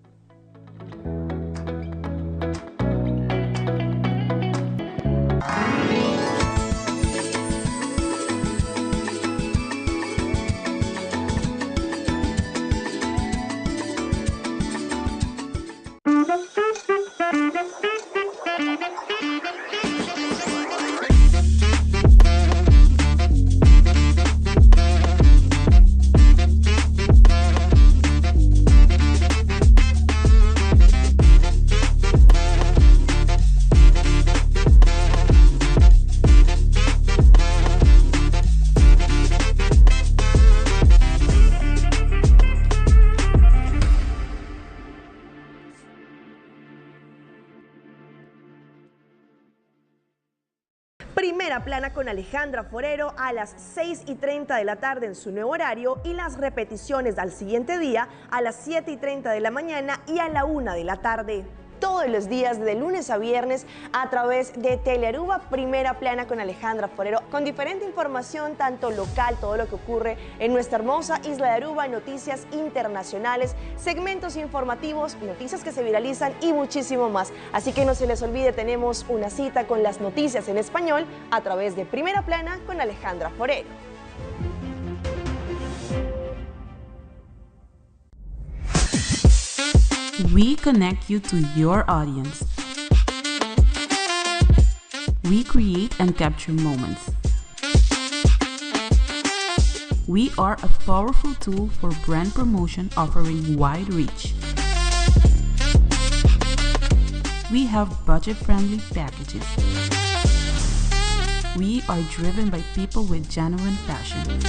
Primera Plana con Alejandra Forero a las 6 y 30 de la tarde en su nuevo horario y las repeticiones al siguiente día a las 7 y 30 de la mañana y a la 1 de la tarde. Todos los días de lunes a viernes a través de Telearuba Primera Plana con Alejandra Forero, con diferente información, tanto local, todo lo que ocurre en nuestra hermosa isla de Aruba, noticias internacionales, segmentos informativos, noticias que se viralizan y muchísimo más. Así que no se les olvide, tenemos una cita con las noticias en español a través de Primera Plana con Alejandra Forero. We connect you to your audience. We create and capture moments. We are a powerful tool for brand promotion offering wide reach. We have budget friendly packages. We are driven by people with genuine passion.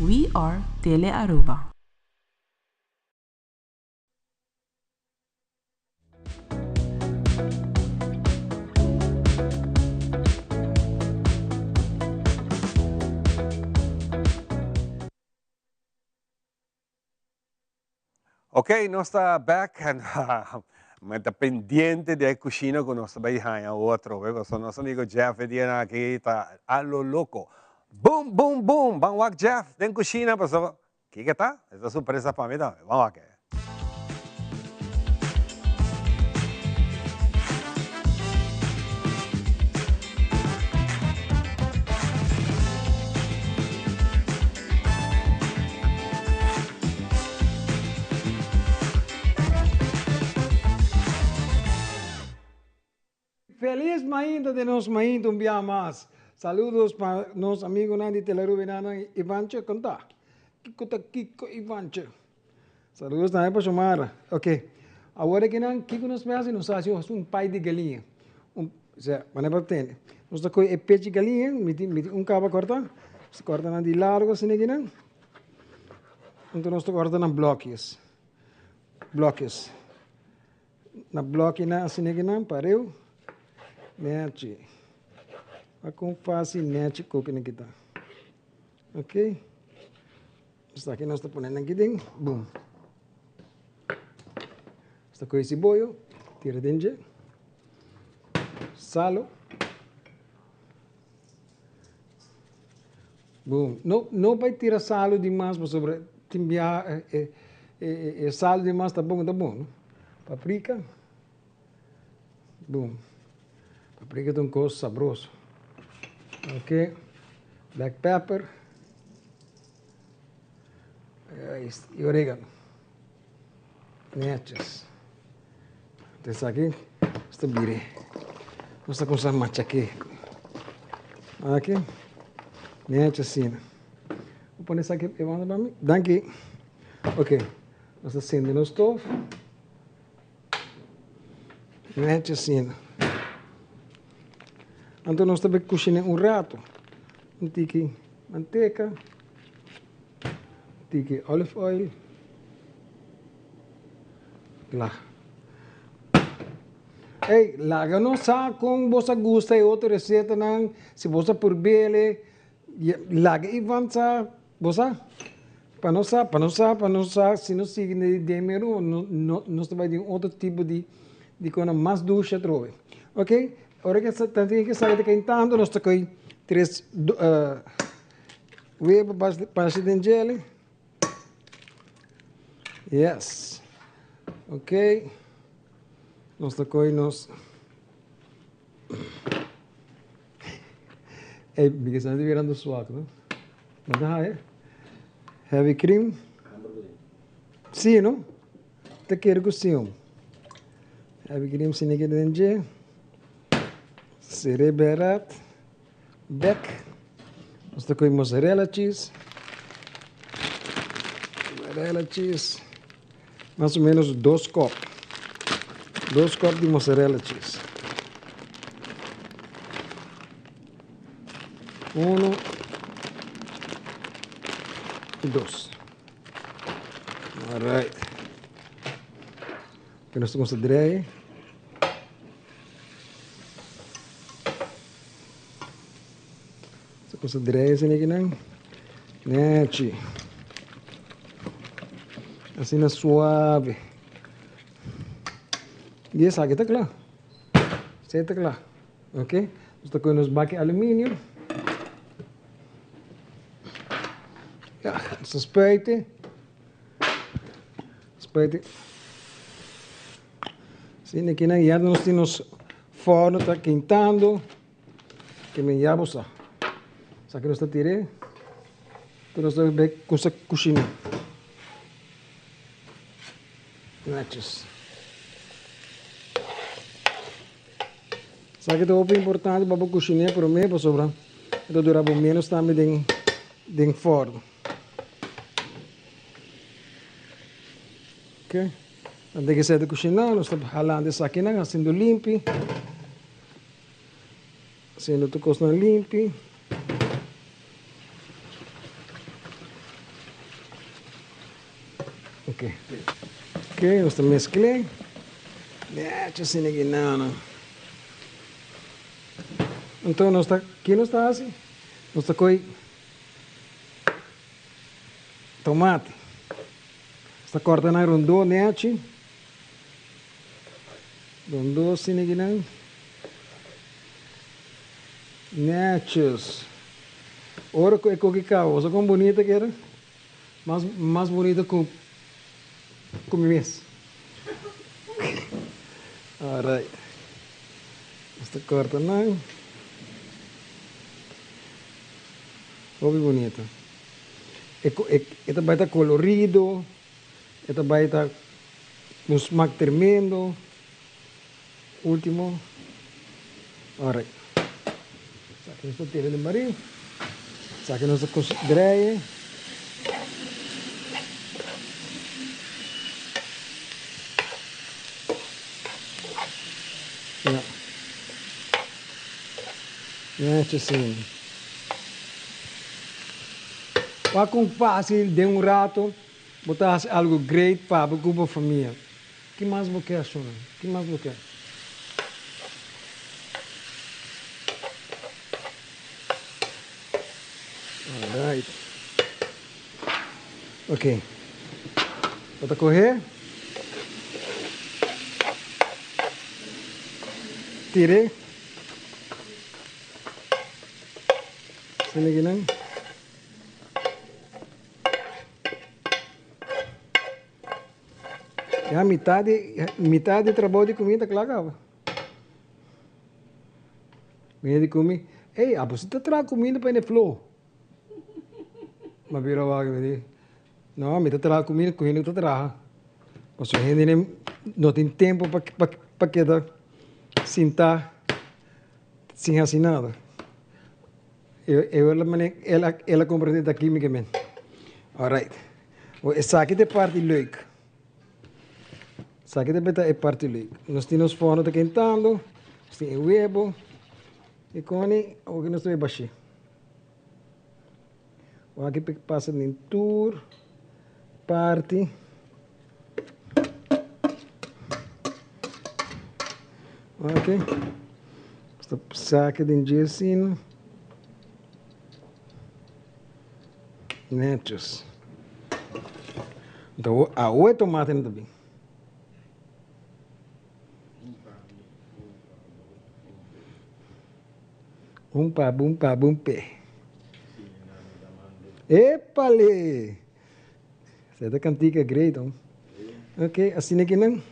We are Tele Aruba. Ok, nos ta back and mi ta pendiente di e cushina cu nos ta bay haña otro be pasobra nos amigo Jeff e dianan aki ta a lo loco. Boom, boom, boom! Ban wak Jeff den cushina pasobra kiko ta? E ta sorpresa pa mi tambe. Ban wak e. mainta den nos mainta un bia mas. Saludos pa nos amigonan di Telearubenanan Ivanche con ta? Kico ta kico Ivanche? Saludos tambe pa Shomara. Ok. Awor aki nan kico nos por haci? Nos haci un pai di galiña. Un, osea, manera pa tende. Nos ta coge e pechi galiña, mi tin mi tin un caba corta. Nos ta corta nan di largo asina aki nan. Anto nos ta corta nan blokjes. Blokjes. Na blokinan asina aki nan pareu. Nechi. Wak kon facil nechi koki nan kita. Ok. Esaki nos ta pone nan aki den. Boom. Nos ta kohe siboyo, tira den dje. Salo. Boom. No, no bai tira salo dimas pasobra tin bia e, e, e, e salo dimas ta bon, ta bon. No? Paprika. Boom. Paprika ta un kos sabroso. Ok. Black pepper. Y orégano. Netjes. Esaki nos ta bira. Nos ta kuminsá machak'é. Aki. Netjes asina. Bo pone esaki e banda pa mi? Danki. Ok. Nos ta sende nos stof. Netjes asina. Anto nos ta bai kushiné un rato. Un tiki manteka. Un tiki olive oil. Kla. Ey, laga nos sa kon bo sa gusta e otro resetanan, si bo sa purbele, laga Ivan sa, bo sa? Pa nos sa, pa nos sa, pa nos sa si nos sigui den e meru, nos ta bai den otro tipo di di kona mas dushi atrobe. Ok, ora ke ta tin ke sa ta kentando nos ta koi tres webo pasa den djele. Yes. Ok. Nos ta koi nos Ey, mi ke sa ta birando swak, no? No ta haya? Heavy cream? Sí, no? Ta kere ku sí, hom. Heavy cream sini ke den dje. Sere berat. Bek. Nos ta koi mozzarella cheese. Mozzarella cheese. Mas o menos dos kop. Dos kop di mozzarella cheese. Uno. Dos. Alright. Oké, nos ta kuminsá drei. Nos ta kuminsá drei asina akinan. Nechi. Asina suave. I esaki ta kla. Esei ta kla. Ok. Nos ta kohe nos baki aluminio. Ya, nos ta spuite. Spuite. Asina kinan ya nos tin nos forno ta kintando. Ke men ya bo sa. Esaki nos ta tir'é. Enton nos ta bai kusa kushina. Netjes. Esaki ta hopi importante pa bo kushiné promé pasobra e ta dura bo ménos tambe den den forno. Ok. Antes ke esei ta kushiná nos ta halando esakinan hasiendo limpi. Haciendo tur cosnan limpi. Ok. Ok, nos ta mezcl'é. Nechi asina ki nana. Anto nos ta, ki nos ta haci? Nos ta coy tomate. Nos ta corta nan rondó nechi. Rondó asina ki nan. Netjes. Ora ku e koki kaba, bo sa kon bunita keda? Mas mas bunita ku ku mi mes. Alright. Nos ta korta nan. Hopi bunita. E e ta bai ta kolorido, e ta bai ta un smak tremendo. Ultimo. Alright. Esaki nos ta tira den barí. Esaki nos ta kos dreye. Ja. Netjes asina. Wak kon fácil den un rato bo ta hasi algo great pa bo ku bo famia. Ki mas bo ke, Shona? Ki mas bo ke? Alright. Ok. Bo ta kohe. Tire. Sini kinan. Ya mitad di mitad di trabou di kuminda kla kaba. Mira di kumi, ey abo si ta traha kuminda pa hende flo. Ma bira wak mi di, no mi ta traha kuminda ku hende ku ta traha. Pasobra hende no tin tempo pa pa pa keda sinta sin hasi nada. E el a komprende ta kimika men. Alright. Bo esaki ta e parti leuk. Esaki ta beta e parti leuk. Nos tin nos forno ta kentando, nos tin e webo, e koni, awor ki nos ta bai bashé. Awor aki pasa den tur parti. Ok. Nos ta saki den dje asina. Netjes. Anto awo e tomate no ta bin. Un pa bum pa bum pe. Epale! Esei ta kantika great hom. Ok, asina ki nan.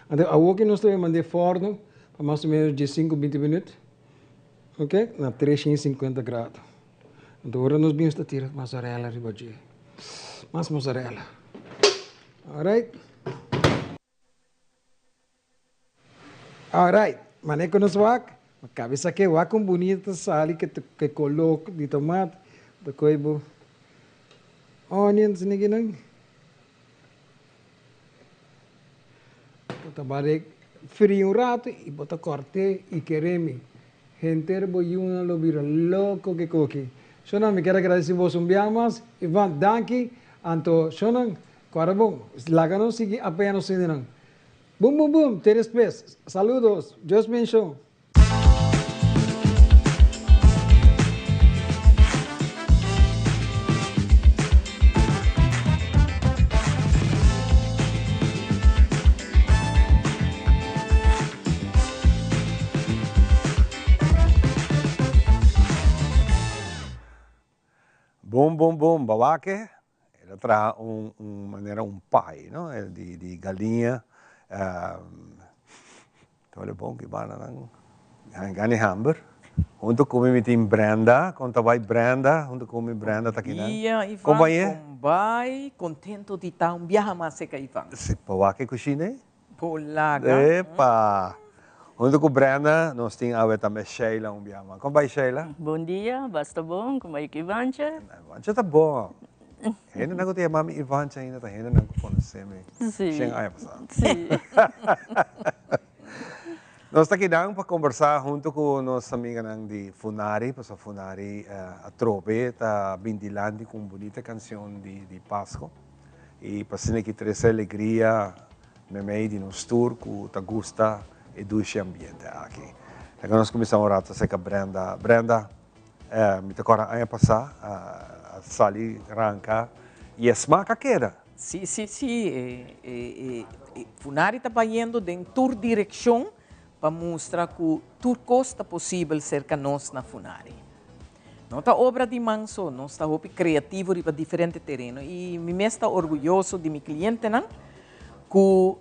Anto awo ki nos ta bin manda e forno pa mas o menos diesinku binti minut. Ok, na 350 grado. Anto ora nos bin ta tira mozzarella riba dje. Mas mozzarella. Alright. Alright, mane ku nos wak, kabesa ke wak un bunita sali ke ke kolo di tomat, ta koy bo onions nikinan. Bo ta barek fri un rato y bo ta corte y keremi henter bo yuna lo bira loco ke koki. Shonan mi kier a gradeci boso un bia mas. Ivan danki. Anto shonan cora bon laga nos sigui apoya nos hendenan. Bum bum bum te despues. Saludos. Dios benshon. Boom boom boom bawake el a traha un un manera un pie no di di galiña Ta wale bon ki banda nan gani hamber. Hunto ku mi mi tin Brenda. Kon ta bai Brenda? Hunto ku mi Brenda ta kinan. Dia Ivan, Kon bai e? kon bai? Kontento di ta un biaha mas seka Ivan. Si, pa wak e kushina ei? Bo laga. Epa! Hunto ku Brenda nos tin awe tambe Sheila un biaha mas. Kon bai Sheila? Bon dia, basta bon. Kon bai ku Ivancha? Ivancha ta bon. Hendenan ku ta yama mi Ivancha ainda ta hendenan ku konosé mi shen aña pasá. Nos ta kinan pa kombersá huntu ku nos amiganan di Funari, pasobra Funari atrobe ta bin dilanti ku un bunita kanshon di Pasko. I pa asina ki trese alegria meimei di nos tur ku ta gusta e dushi ambiente aki. Laga nos kuminsá un rato aserka Brenda. Brenda. Mi ta kòrda aña pasá a sali ranka i e smak a keda. Sí, sí, sí. E Funari ta bayendo den tur direkshon pa mustra ku tur kos ta posibel serka nos na Funari. No ta obra di man so, nos ta hopi kreativo riba diferente tereno i mi mes ta orguyoso di mi klientenan ku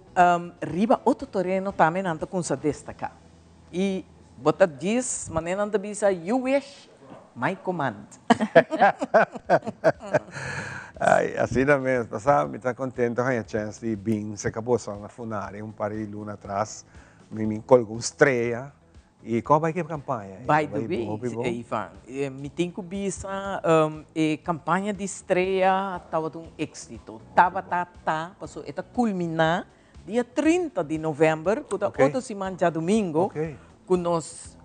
riba otro tereno tambe nan ta kumsa destaká. I bo ta djis manera nan ta bisa, You wish, my command. Ai, asina mes. Pasá mi ta contento haña chance di bin cerca boso na Funari un par di luna atras. Mi mi colga un strea. I kon bai ku e kampaña? By the way, Ivan, mi tin ku bisa e kampaña di Strea tabata un éksito. Tabata ta, pasobra e ta kulminá dia 30 di novèmber, ku ta otro siman djadumingu, ku nos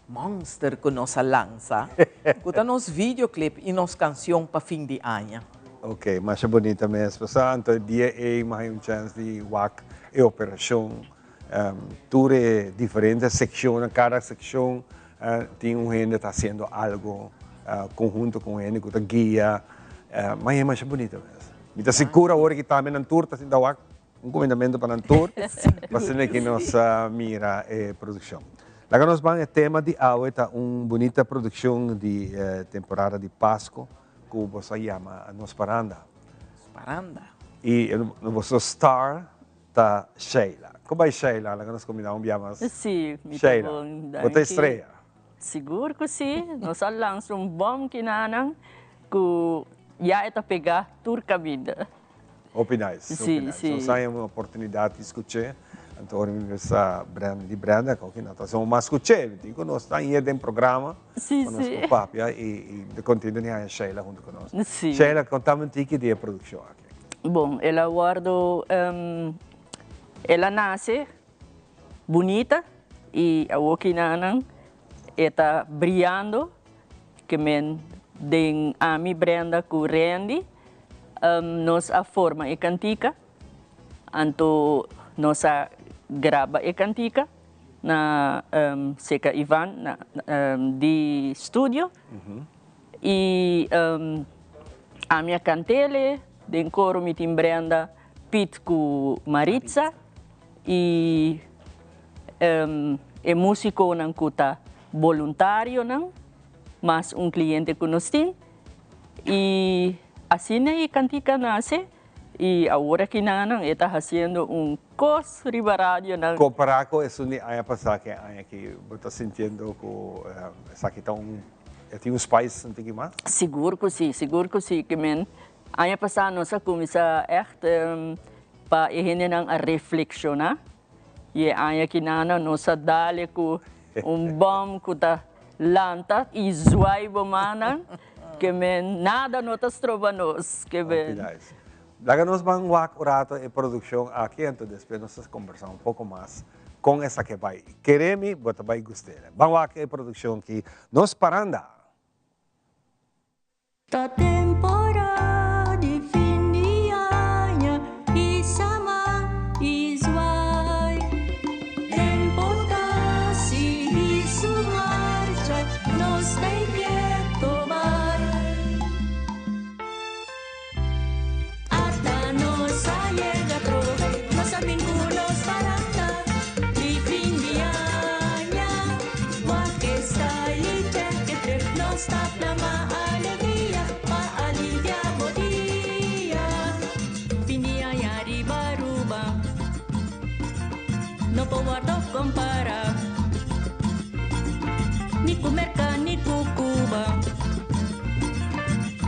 monster ku nos a lansa, ku ta nos videoclip i nos kansion pa fin di aña. Ok, masha bunita mes. Pasá anto e dia ei mi haña un chèns di wak e operashon. Tur e diferente sekshonnan, kada sekshon tin un hende ta hasiendo algo konhunto ku un hende ku ta guia. Mi haña masha bunita mes. Mi ta sigur awor ki tambe nan tur ta sinta wak un kumindamentu pa nan tur, pa asina ki nos mira e produkshon. Laga nos ban e tema di awe ta un bunita produkshon di temporada di Pasko ku boso a yama Nos Paranda. Nos Paranda. I boso star Ta Sheila. Kon bai Sheila? Laga nos kuminda un bia mas. Si, mi ta bon, danki. Bo ta estrea? Sigur ku si. Nos a lansa un bòm kinanan ku ya e ta pegá tur kaminda. Hopi nice, hopi nice. Si, si. Nos haña un oportunidat di skuch'é. Anto ora mi bisa Brenda, di Brenda ku oke, no ta hasi mas skuch'é. Mi tin ku nos ta hia den programa Si, pa nos si. por papia i mi ta kontento di haña Sheila huntu ku nos. Si. Sheila, kontami un tiki di e produkshon aki. Bon, el a wordo, el a nace bunita y awokinanan e ta briyando ke men den ami Brenda ku Randy nos a forma e kantika anto nos a graba e kantika na seka Ivan na di studio y ami a cantele den coro mi tin Brenda, Piet cu Maritza y e musiconan cu ta boluntarionan mas un cliente cu nos tin y asina e cantica nace y awor aki nanan e ta haciendo un cos riba radionan. Compara cu esun di aña pasa cu e aña aki bo ta sintiendo cu esaki ta un E tin un spice un tiki mas? Sigur ku si, sigur ku si. Ke men aña pasá nos a kuminsá ègt pa e hendenan a reflekshoná i e aña kinana nos a dale ku un bòm ku ta lanta i zwai bo mannan. Ke men nada no ta stroba nos. Ke men. Hopi nice. Laga nos ban wak un rato e produkshon aki anto despues nos ta kombersá un poko mas Kon esaki bai? Kere mi bo ta bai gust'e. Ban wak e produkshon ki Nos Paranda! Ta temporada di fin di aña i sama i zwai. Tempo ta sigui su marcha, nos ta inquieto bai. Ata nos a yega trobe, nos a bin ku nos paranda di fin di aña. Wak e style i check e trip, nos ta plama alegria pa alivia bo dia. Fin di aña riba Aruba no por wordo compara ni ku Merca ni ku Cuba.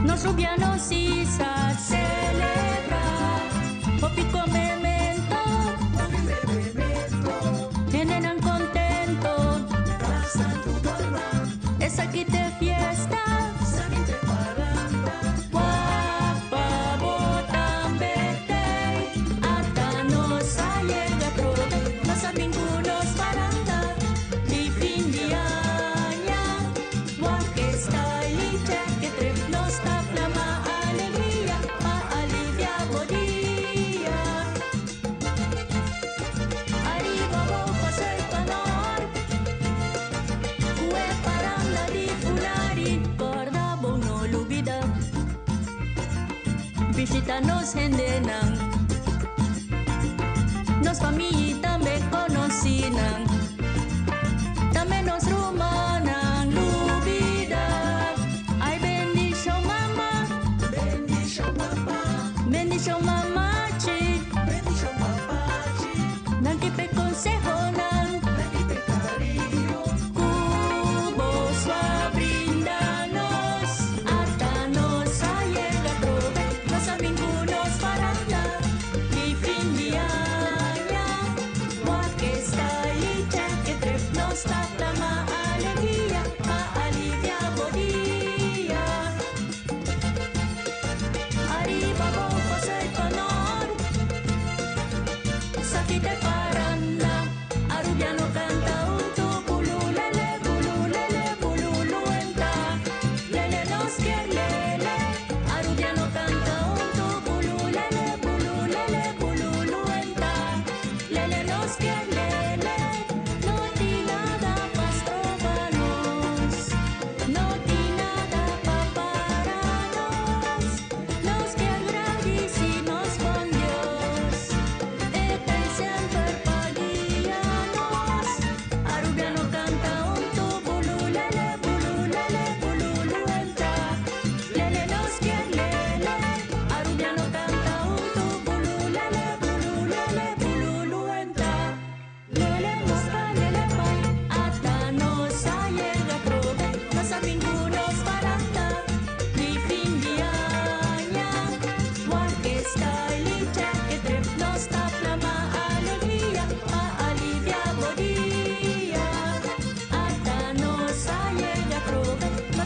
Nos rubiano si sa celebra. Hopi comemento. Hendenan contento. Esaki t'e fiesta. Wak pa bo tambe t'ey. Ata nos a yega trobe. Nos a bin cu nos paranda. Di fin di aña. Wak e style i check e trip. Nos ta plama alegria pa alivia bo dia. Ariba wou pa zuid pa noord. Ku e paranda di Funari. Korda bo no lubida. Bishita nos hendenan. Nos famia i tambe konosinan. Tambe nos rumannan lubida. Ai bendishon mama. Bendishon papa. Bendishon mamachi. Bendishon papachi. Nan ki p'e konsehonan. Nan ki p'e kariño. Ku boso a brinda nos. Ata nos a yega trobe. Nos a bin ku nos paranda. Di fin di aña.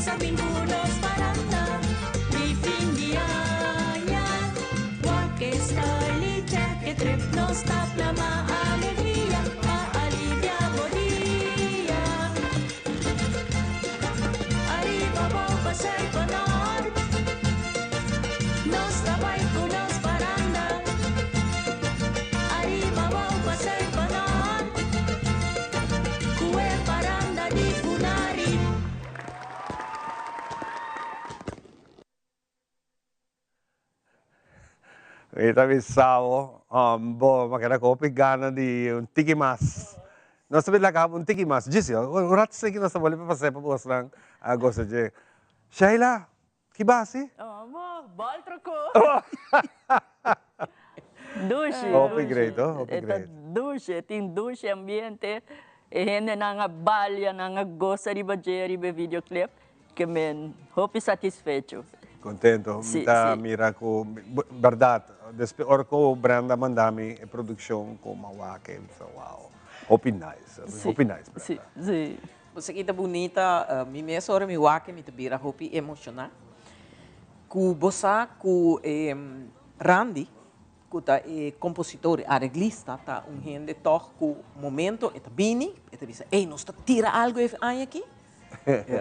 Nos a bin ku nos paranda di fin di aña. Wak e style i check e trip, nos ta plama alegria pa alivia bo dia. Ariba abou pa zuid pa nort, nos ta bai ku nos paranda. Ariba abou pa zuid pa nort, ku e paranda di Funari. Mi ta bisa bo, bo a keda ku hopi gana di un tiki mas. Nos ta bin laga un tiki mas. Djis yo, un rato esaki nos ta bolbe pa pasa pa bosnan a gosa dje. Sheila, ki basi? Oh, bo, bòl trokó. Dushi, Hopi great, oh, hopi E ta great. dushi, e tin dushi ambiente. E hendenan a balia, nan a gosa riba dje, riba e videoclip. Ke men hopi satisfecho. Contento. Mi ta mira cu berdad despues ora cu Brenda manda mi e produccion cu mi a wak e mi bisa wow hopi nice hopi nice Brenda. Bo sa ki ta bunita mi mes ora mi wak e mi ta bira hopi emociona cu bo sa cu Randy cu ta e compositor e areglista ta un hende toch cu momento e ta bini e ta bisa ey nos ta tira algo e aña aki.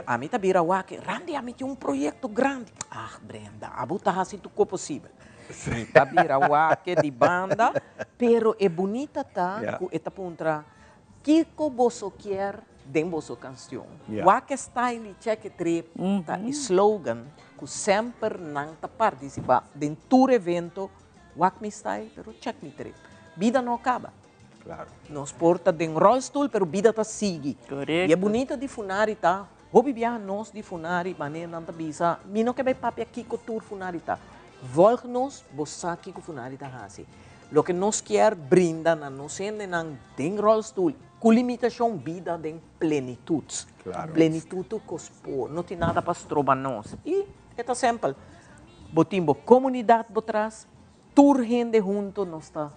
Ami ta bira wak, Randy ami tin un proyecto grandi. Ah Brenda, abo ta haci tur ko posibel. Mi ta bira wak di banda, pero e bunita ta cu e ta puntra, kico boso kier den boso cancion? Wak e style y check e trip ta e slogan cu semper nan ta participa den tur evento, wak mi style pero check mi trip. Bida no caba. Claro. Nos por ta den rolstoel, pero bida ta sigui. Correcto. Y e bunita di Funari ta, hopi biaha nos di Funari, manera nan ta bisa, mi no ke bay papia kico tur Funari ta. Volg nos, bo sa kico Funari ta haci. Loke nos kier brinda na nos hendenan den rolstoel, cu limitacion, bida den plenitud. Claro. Plenitud tur cos por, no tin nada pa stroba nos. Y e ta simpel, bo tin bo comunidad bo tras, Tur hende hunto nos ta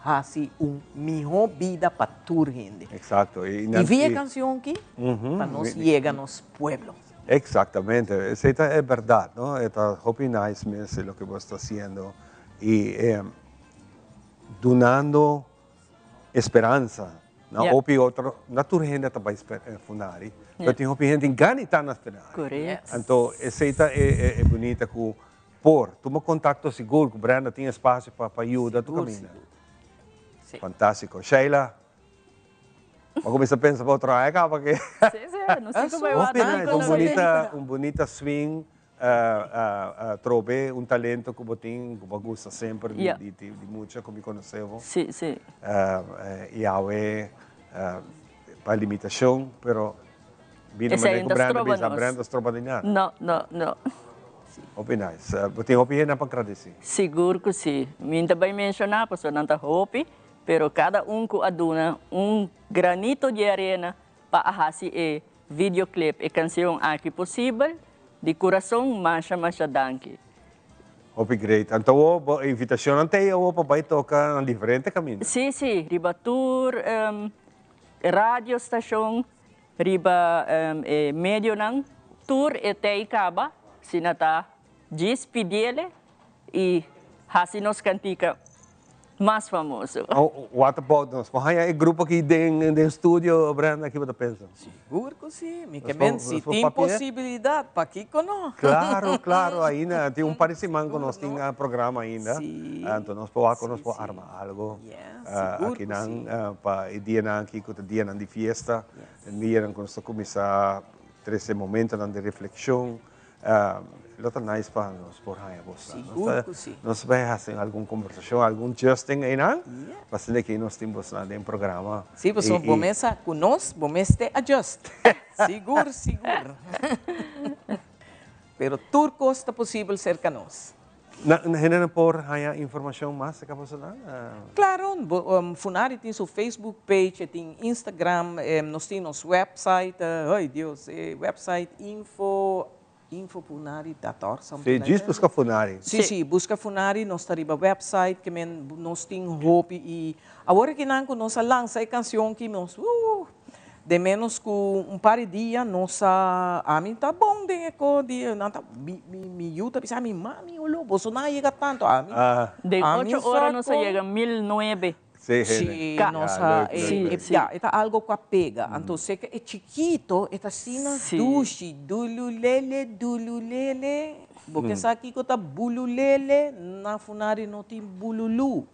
haci un miho bida pa tur hende. Exacto. Y via e cancion aki pa nos yega nos pueblo. Exactamente. Esey ta e berdad, no? E ta hopi nice mes loke bo sta haciendo y dunando esperansa na hopi otro, na tur hende ta bay Funari, pero tin hopi hende tin gana di ta na Funari. Anto esey ta e bunita cu Por, tuma contacto sigur cu Brenda tin espacio pa pa yuda tu caminda. Fantastico. Sheila, bo a cuminsa pensa pa otro aña caba ke? Si, si, no si cu bay Hopi wak nice, un bunita, un bunita swing, trobe un talento cu bo tin, cu bo a gusta semper di di di mucha cu mi conoce bo. Si, si. Y awe pa limitacion, pero bini manera cu Brenda bisa, Brenda stroba di nada. No, no, no. Hopi nice. Bo tin hopi hende pa gradeci? Sigur cu si. Mi no ta bay menciona pasobra nan ta hopi, pero cada un cu a duna un granito di arena pa a haci e videoclip, e cancion aki posibel, di curason masha masha danki. Hopi great. Anto awor bo invitacionnan ta ey awor pa bay toca na diferente caminda? Si, si. Riba tur radio stacion Riba e medionan tur e tei kaba, si na ta djis pidiele i hasi nos kantika mas famoso. What about nos por haña e grupo aki den den studio, Brenda, ki bo ta pensa? Sigur ku si, mi ke men si tin posibilidat, pakiko no? Claro, claro, ainda tin un par di siman ku nos tin programa ainda, anto nos por wak ku nos por arma algo. Akinan pa e dianan aki ku ta dianan di fiesta, dianan ku nos ta kuminsá trese momentonan di reflekshon, lo ta nice pa nos por haña boso. Sigur ku si. Nos bai hasi algun kombersashon, algun justing einan, pa asina ke nos tin bosonan den programa. Si, pasobra bo mes sa ku nos, bo mester adjust. Sigur, sigur. Pero tur kos ta posibel serka nos. Na hendenan por haña informashon mas acerca boso nan? Claro, Funari tin su Facebook page, e tin Instagram, nos tin nos website, ay Dios, e website info, infofunari dot org, something Sí, like djis that. buska Funari. Sí, sí, buska Funari, nos ta riba website, ke men nos tin hopi i awor aki nan ku nos a lansa e kansion ki nos, uh, Den menos ku un par di dia nos a ami ta bon den e ko di nan ta mi mi mi yu ta bisa mi mami olo boso nan a yega tanto ami Den ami ocho sa ora nos a kon yega 1009. Sí, Sí, hende. nos Ja, a leuk, leuk, leuk. ya e ta algo ku a pega anto seke e chikito e ta asina dushi dululele dululele bo ke sa kiko ta bululele na Funari no tin bululu.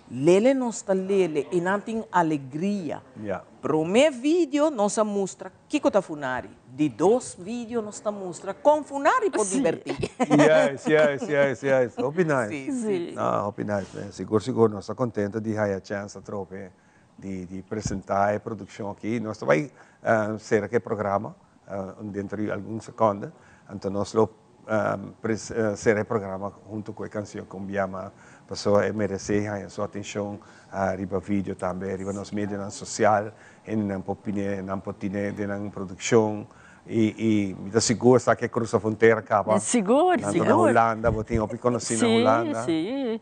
Lele nos ta lele i nan tin alegria. Prome video nos a mustra kiko ta Funari. Di dos video nos ta mustra kon Funari por diberti. Yes, yes, yes, yes. Hopi nice. Si, si. No, hopi nice man. Sigur, sigur nos ta contento di haya chance atrobe di presenta e produccion aki. Nos ta bay cera cu e programa dentro di algun seconde. Anto nos lo Sera e programa hunto cu e cancion Con Biama pasobra e merece haña su atencion riba video tambe riba nos medionan social hendenan por pine nan por tine den nan produccion y y mi ta sigur sa ke cruza frontera caba Sigur, nan ta na sigur. Hulanda bo tin hopi conoci na Sí, Hulanda. sí.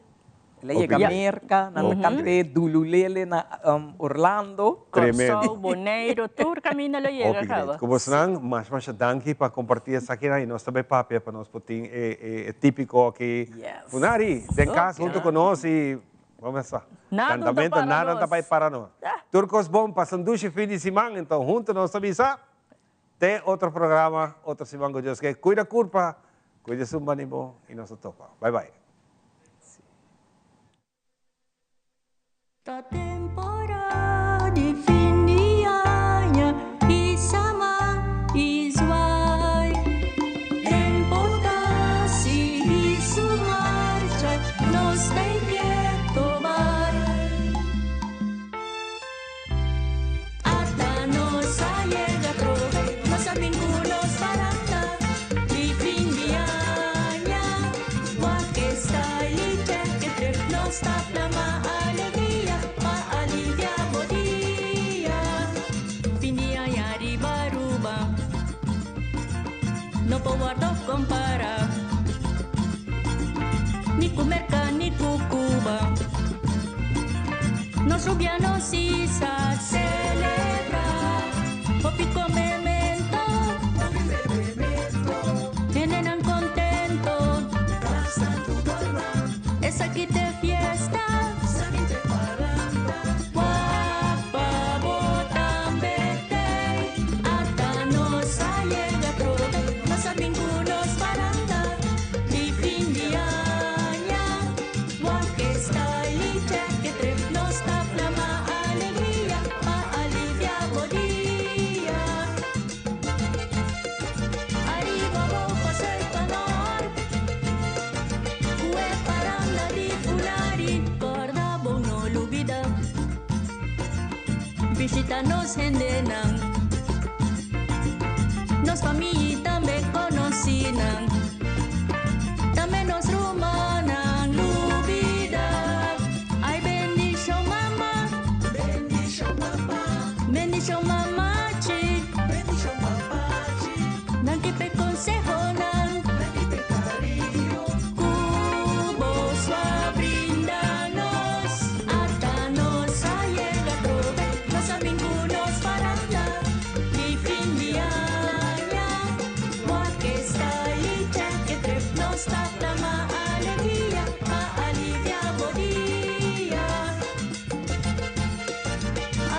El a yega Merca, nan ta cant'é Dululele na Orlando. Tremendo. Kòrsou, Boneiru, tur kaminda lo yega Hopi kaba. great. Ku bosnan, masha masha danki pa kompartí esakinan i nos ta bai papia pa nos por tin e típiko aki. Funari, den kas huntu ku nos i bo mester sa. Nada no ta Kantamento, para nada no ta nos. bai para nos. Tur kos bon, pasa un dushi fin di siman, enton huntu nos ta bisa te otro programa, otro siman ku Dios ke. Kuida kurpa, kuida esun bani bo i nos ta topa. Bai bai. Ta temporada di fin di aña i sama i zwai. Tempo ta sigui su marcha, nos ta inquieto bai. Ata nos a yega trobe, nos a bin ku nos paranda di fin di aña. Wak e style i check e trip, nos ta plama alegria pa alivia bo dia. Fin di aña riba Aruba no por wordo compara ni cu Merca ni cu Cuba. Nos rubiano si sa celebra. Hopi comemento, hendenan contento. Esaki t'e fiesta. Wak pa bo tambe t'ey. Ata nos a yega trobe. Nos a bin cu nos paranda di fin di aña. Wak e style y check e trip. Nos ta flama alegria pa alivia bo dia. Ariba bo pasei pa nort cu e paranda di Funari. Corda bo no lubida bishita nos hendenan, nos famia y tambe conocinan. Tambe nos rumannan lubida. Ay bendicion mama, bendicion papa, bendicion mamachi, bendicion papachi. Nan ki p'e consehonan, nan ki p'e cariño cu boso a brinda nos. Ata nos a yega trobe, nos a bin cu nos paranda di fin di aña. Wak e style y check e trip, nos ta plama alegria pa alivia bo dia.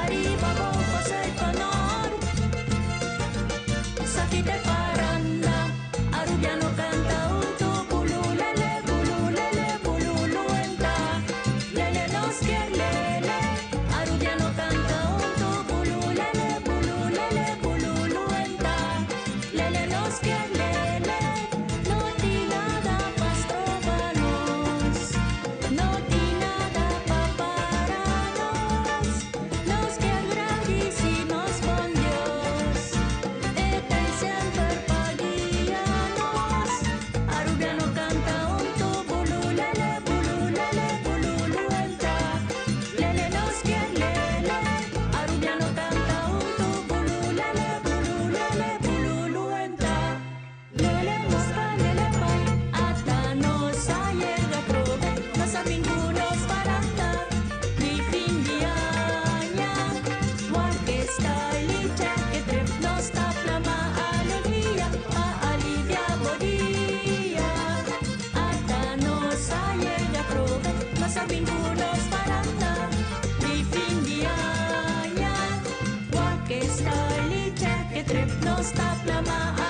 Ariba bo pasei pa nort, saki te paranda. Arubiano canta hunto, bululele, bululele, bululuenta. Lele nos kier lele. Arubiano canta hunto, bululele, bululele, bululuenta. Lele nos kier lele. No tin nada pa stroba nos. No tin nada pa para nos. Nos kier gradici nos bon Dios. E ta semper pa Ta plama.